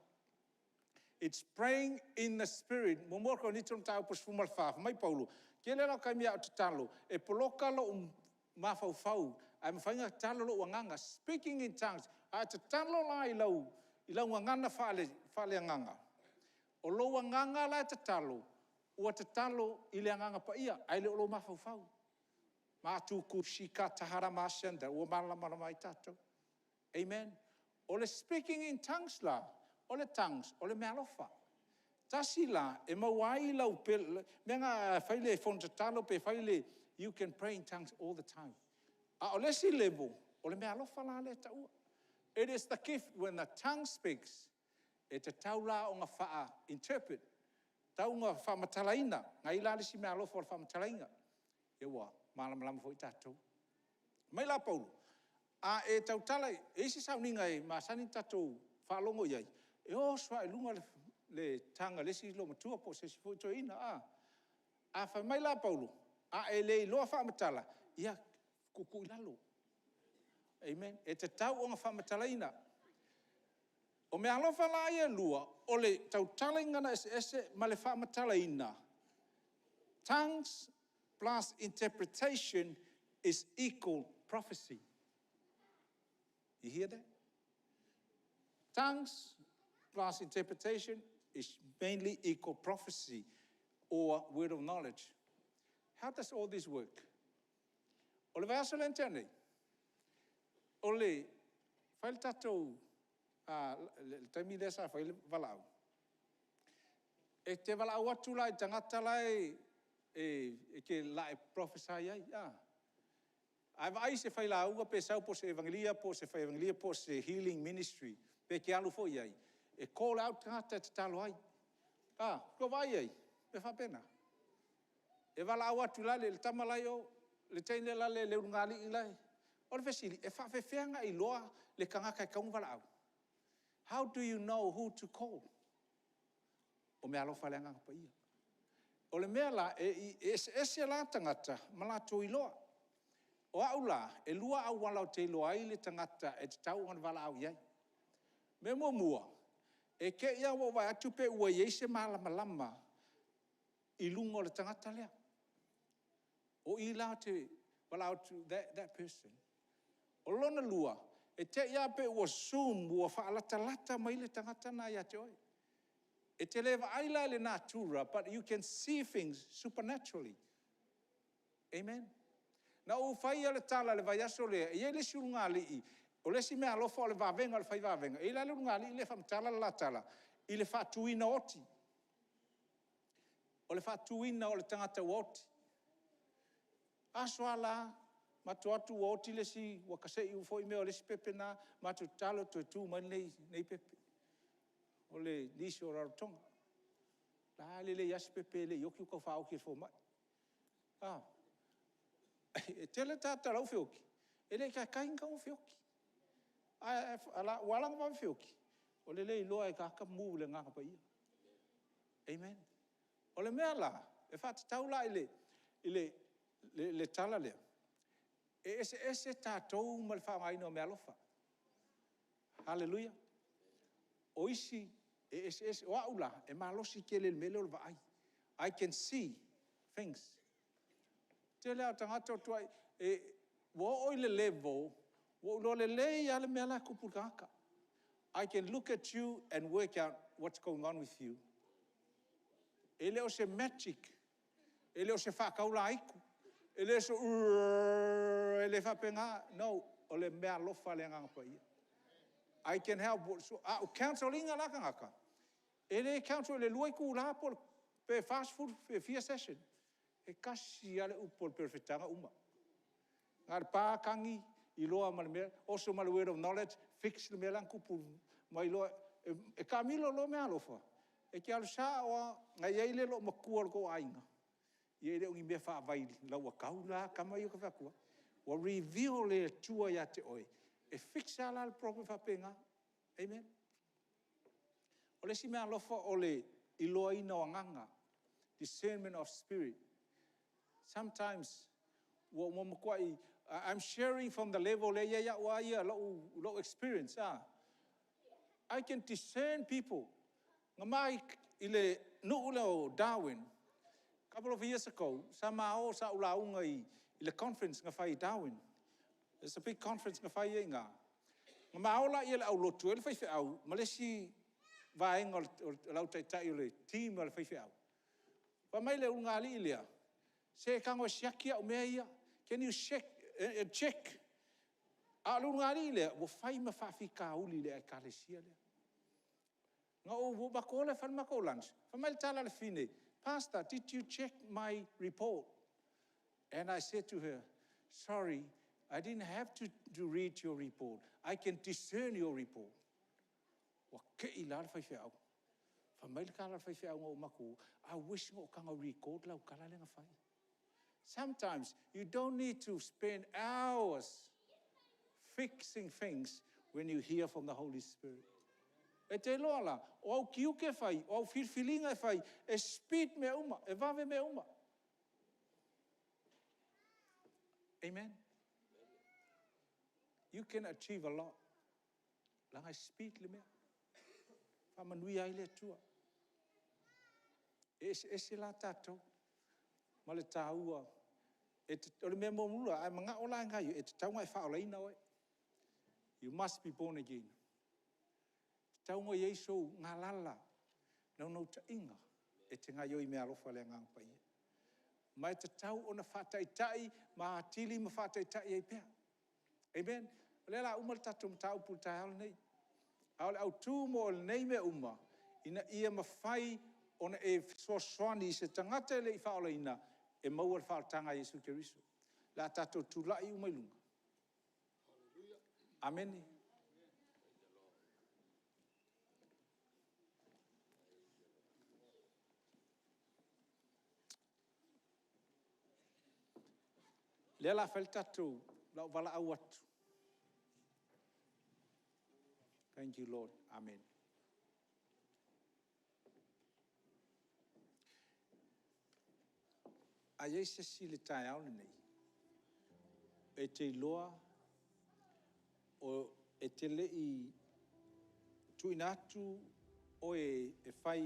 It's praying in the spirit. 1 Korinito 14, fai mai Paulo, e tele la o taimi a ou tatalo, e poloka lou mafaufau ae mafai ona tatalo lou agaga, speaking in tongues. A e tatalo la i lau gagana faale-agaga, o lou agaga la e tatalo, ua tatalo i le Agaga Paia ae le o lou mafaufau. Ua malamalama ai tatou. Amen. O le speaking in tongues la, o le tongues o le meaalofa. Tasi la, e maua ai lau… o le mea lena a fai le fono tatalo pe fai le… you can pray in tongues all the time. A o le isi level, o le meaalofa la lea e taua. It is the gift when the tongue speaks, e tatau la ona faa-interpret, e tatau ona faamatalaina. E i ai la le isi meaalofa o le faamatalaina. Ia ua malamalama foi tatou. Fai mai la Paulo, a e tautala i… e i ai isi sauniga e masani ona tatou faalogo i ai, e oso lava i luga le tongue a le isi olomatua po o se isi foi toeaina. Ae fai mai la Paulo, a e le iloa faamatala, ia tuutuu i lalo. Amen. E tatau ona faamatalaina. O meaalofa la ia e lua, o le tautala i gagana eseese ma le faamatalaina, tongues plus interpretation is equal prophecy. You hear that? Tongues plus interpretation is mainly equal prophecy or word of knowledge. How does all this work? O le vaiaso lea na tea nei, o le fai le tatou le taimi lea sa fai ai le valaau, e te valaau atu la i le tagata la e te prophesy i ai a, a e vaai i se failauga pe sau po o se evangelist po o se fai evangelist po o se healing ministry, pe te alu foi i ai, e call out tagata e tatalo ai. Ua tou vaai i ai? E faapena. E valaau atu la le tama la e i o, le teine la le ulugalii la e… O le fesili; e faapefea ona e iloa le tagata e tatau ona valaau? How do you know who to call? O meaalofa a le Agaga Paia. O le mea la, e eseese la tagata ma latou iloa. O au la, e lua auala ou te iloa ai le tagata e tatau ona valaau i ai. Mea muamua, e te i lava ua ou vaai atu pe ua i ai se malamalama i luga o le tagata lea. O i la ou te valaau atu that person. O lona lua, e te i lava pe ua zoom ua faalatalata mai le tagata lena ia te oe. E te le vaai la i le natura but you can see things supernaturally. Amen. Na ou faia le tala i le vaiaso lea, e i ai le isi ulugalii, o le isi meaalofa o le vavega o le fai vavega. E i ai la le ulugalii lea e faamatala le la tala i le faatuina o oti. O le faatuina o le tagata ua oti. O aso lava la, matou o atu ua oti le isi, ua tasei foi mea o le isi pepe lena, matou tatalo toe tu mai lenei pepe. O nisi o Rarotoga. O la e lelei lava si pepe e le i oti ua tau faaoti e le fomai. E tele tagata o la e ua feoti, e le i taitai ona tatau ona feoti. Ae ua ala la ona vave feoti, o le le iloa e tagata move i le Agaga Paia. Amen. O le mea la, e faatatau la i le tala lea, e eseese tatou ma le faaaogaina o meaalofa. Hallelujah. O isi e eseese, o au la, e malosi tele i le mea lea o le vaai. I can see things. O le tele lava o tagata ua oo i le level ua ou iloa lelei lava le mea la e tupu i le tagata. I can look at you and work out what's going on with you. E le o se magic, e le o se faataulaitu, e le o se e le faapena. No, o le meaalofa a le Agaga Paia. I can help, a ou counsel ina la tagata, e le counsel i le 2 itula pe 40 pe fia session. E tasi lava le upu a le perofeta uma. Na o le pa tagi, iloa ma le mea, oso ma le word of knowledge, fix le mea la e na tupu ma iloa. E taamilo loa meaalofa, e te alu sao lava, ona i ai lea o le loomatua o le tou aiga, ia e le o ni mea faavailauatau la tama ia ou te fai atu ai. Ua reveal e le Atua ia te oe, e fix lava la le problem faapena. Amen. O le isi meaalofa o le iloaina o agaga, discernment of spirit. Sometimes ua matuai, I am sharing from the level lea e i ai au lava ia lou experience. I can discern people. Na ma i le nuu lea o Darwin couple of years ago, sa ma o sa ou lauga i le conference na fai i Darwin. It's a big conference na fai ai i ina. Na ma o lea le aulotu e i ai le faifeau ma le isi vaega o le au taitai o le team a le faifeau. Fai mai le ulugalii lea, se tago e siaki au mea ia, can you check? A o le ulugalii lea, ua fai ma faafitauli i le ekalesia lea. Na matou o lea fai le matou lunch, fai mai le tala a le fafine, Pastor, did you check my report? And I said to her, sorry, I didn't have to read your report. I can discern your report. Ua te i la le faifeau. Fai mai le tala a le faifeau ina ua matou o, I wish na ou tago e record lau tala lea na fai. Sometimes you don't need to spend hours fixing things when you hear from the Holy Spirit. E te iloa la, o au tiute e fai, o au filifiliga e fai, e speed mea uma, e vave mea uma. Amen. You can achieve a lot. Leaga e speed le mea. Faamanuia ai le Atua. E eseese la tatou ma le taua. O le mea muamua, a e manao la e gaoioi, e tatau ona e faaolaina oe. You must be born again. E tatau ona i ai sou galala naunautaiga e te gaoioi i meaalofa a le Agaga Paia. Ma e tatau ona faataitai ma atili ma faataitai ai pea. Amen. O lea o le a uma le tatou mataupu i le taeao lenei. A o le autu mo nei mea uma, ina ia mafai ona e fesoasoani i se tagata e le i faaolaina e maua le faaolataga a Iesu Keriso. O le a tatou tulai uma i luga. Amene. O lea o le a fai le tatou… o le a ou valaau atu. Thank you Lord, Amen. A i ai se isi i le taeao lenei e te iloa e te le i tuuina atu oe e fai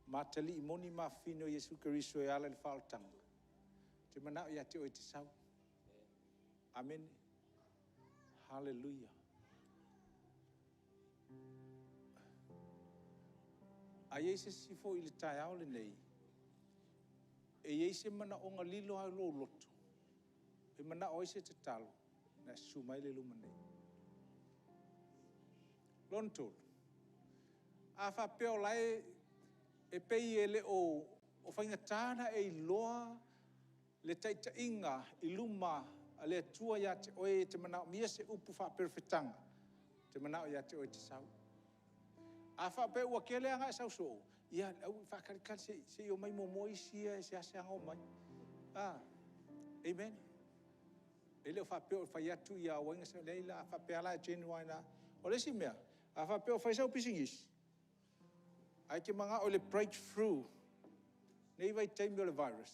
ma atalii moni ma afafine o Iesu Keriso e ala i le faaolataga, ou te manao ia te oe e te sau. Amene. Haleluia. A i ai se isi foi i le taeao lenei e i ai se manaoga lilo lava o lou loto e manao ai se tatalo, ona e susu mai lea i luma nei. Lona tolu, a faapea o la e pei e le o faigata ona e iloa le taitaiga i luma a le Atua ia te oe e te manaomia se upu faaperofetaga, ou te manao ia te oe e te sau. A faapea ua tele lava ona e sau soo, ia faatalitali se i omai muamua isi ia e seasea ona omai. Amen. E le faapea o fai atu ia aua ne i… leai la, a faapea lava la e genuine lava. O le isi mea, a faapea o fai sau pisinisi, ae e te manao i le breakthrough i lenei vaitaimi o le virus,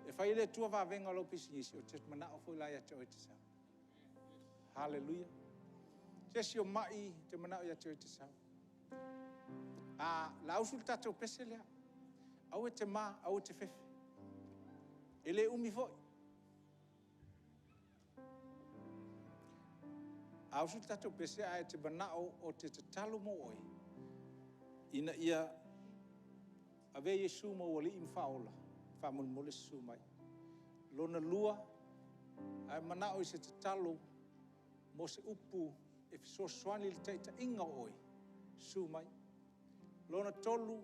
e fai e le Atua vavega o lau pisinisi, ou te manao foi la ia te oe e te sau. Haleluia. O se isi o mai, ou te manao ia te oe e te sau. O le a usu le tatou pese lea, aua e te ma aua e te fefe, e le umi foi. A usu le tatou pese ae e te manao ou te tatalo mo oe, ina ia avea Iesu ma ou Alii ma Faaola, faamolemole susu mai. Lona lua, a e manao i se tatalo mo se upu e fesoasoani i le taitaiga o oe, susu mai. Lona tolu,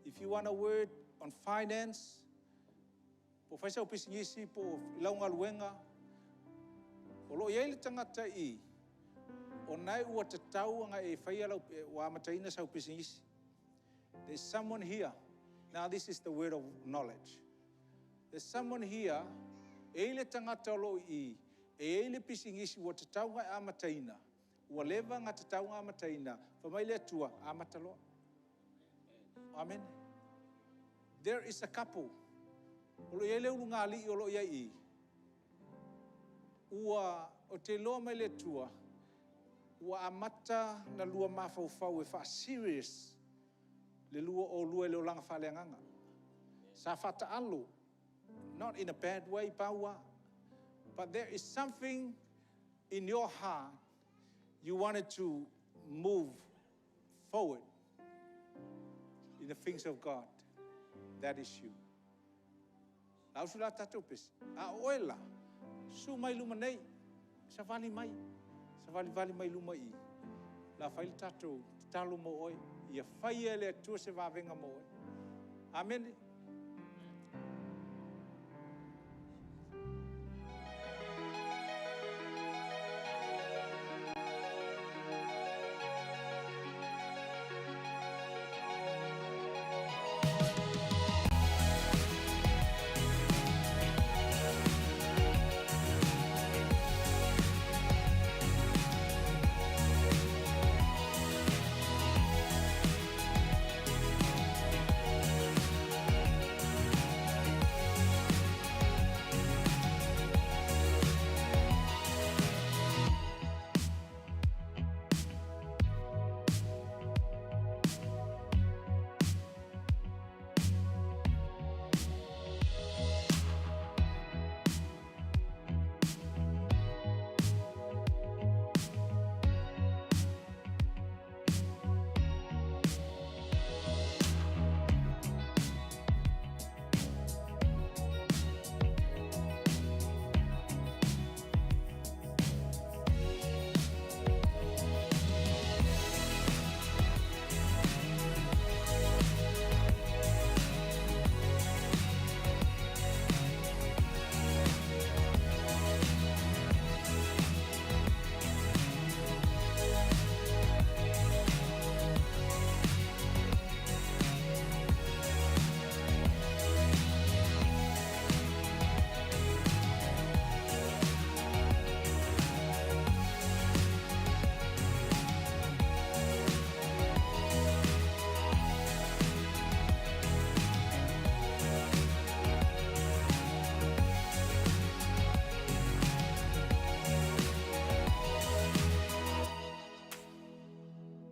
if you want a word on finance, po o fai sau pisinisi po o lau galuega. O lo o i ai le tagata i i, o lena ua tatau ona amataina sau pisinisi. There is someone here, now this is the word of knowledge. There is someone here, e i ai le tagata o lo o i i, e i ai le pisinisi ua tatau ona e amataina, ua leva ona tatau ona amataina, fai mai le Atua, amata loa. Amene. There is a couple, o lo o i ai le ulugalii o lo o i ai i i, ou te iloa mai le Atua, ua amata ona lua mafaufau e faa-serious le oulua i le olaga faale-agaga. Sa faataalo, not in a bad way pau lava. But there is something in your heart, you wanted to move forward in the things of God. That is you. A usu la tatou pese, a o oe la, susu mai i luma nei, savali mai, savalivali mai luma i i, o le a fai le tatou tatalo mo oe, ia faia e le Atua se vavega mo oe. Amene.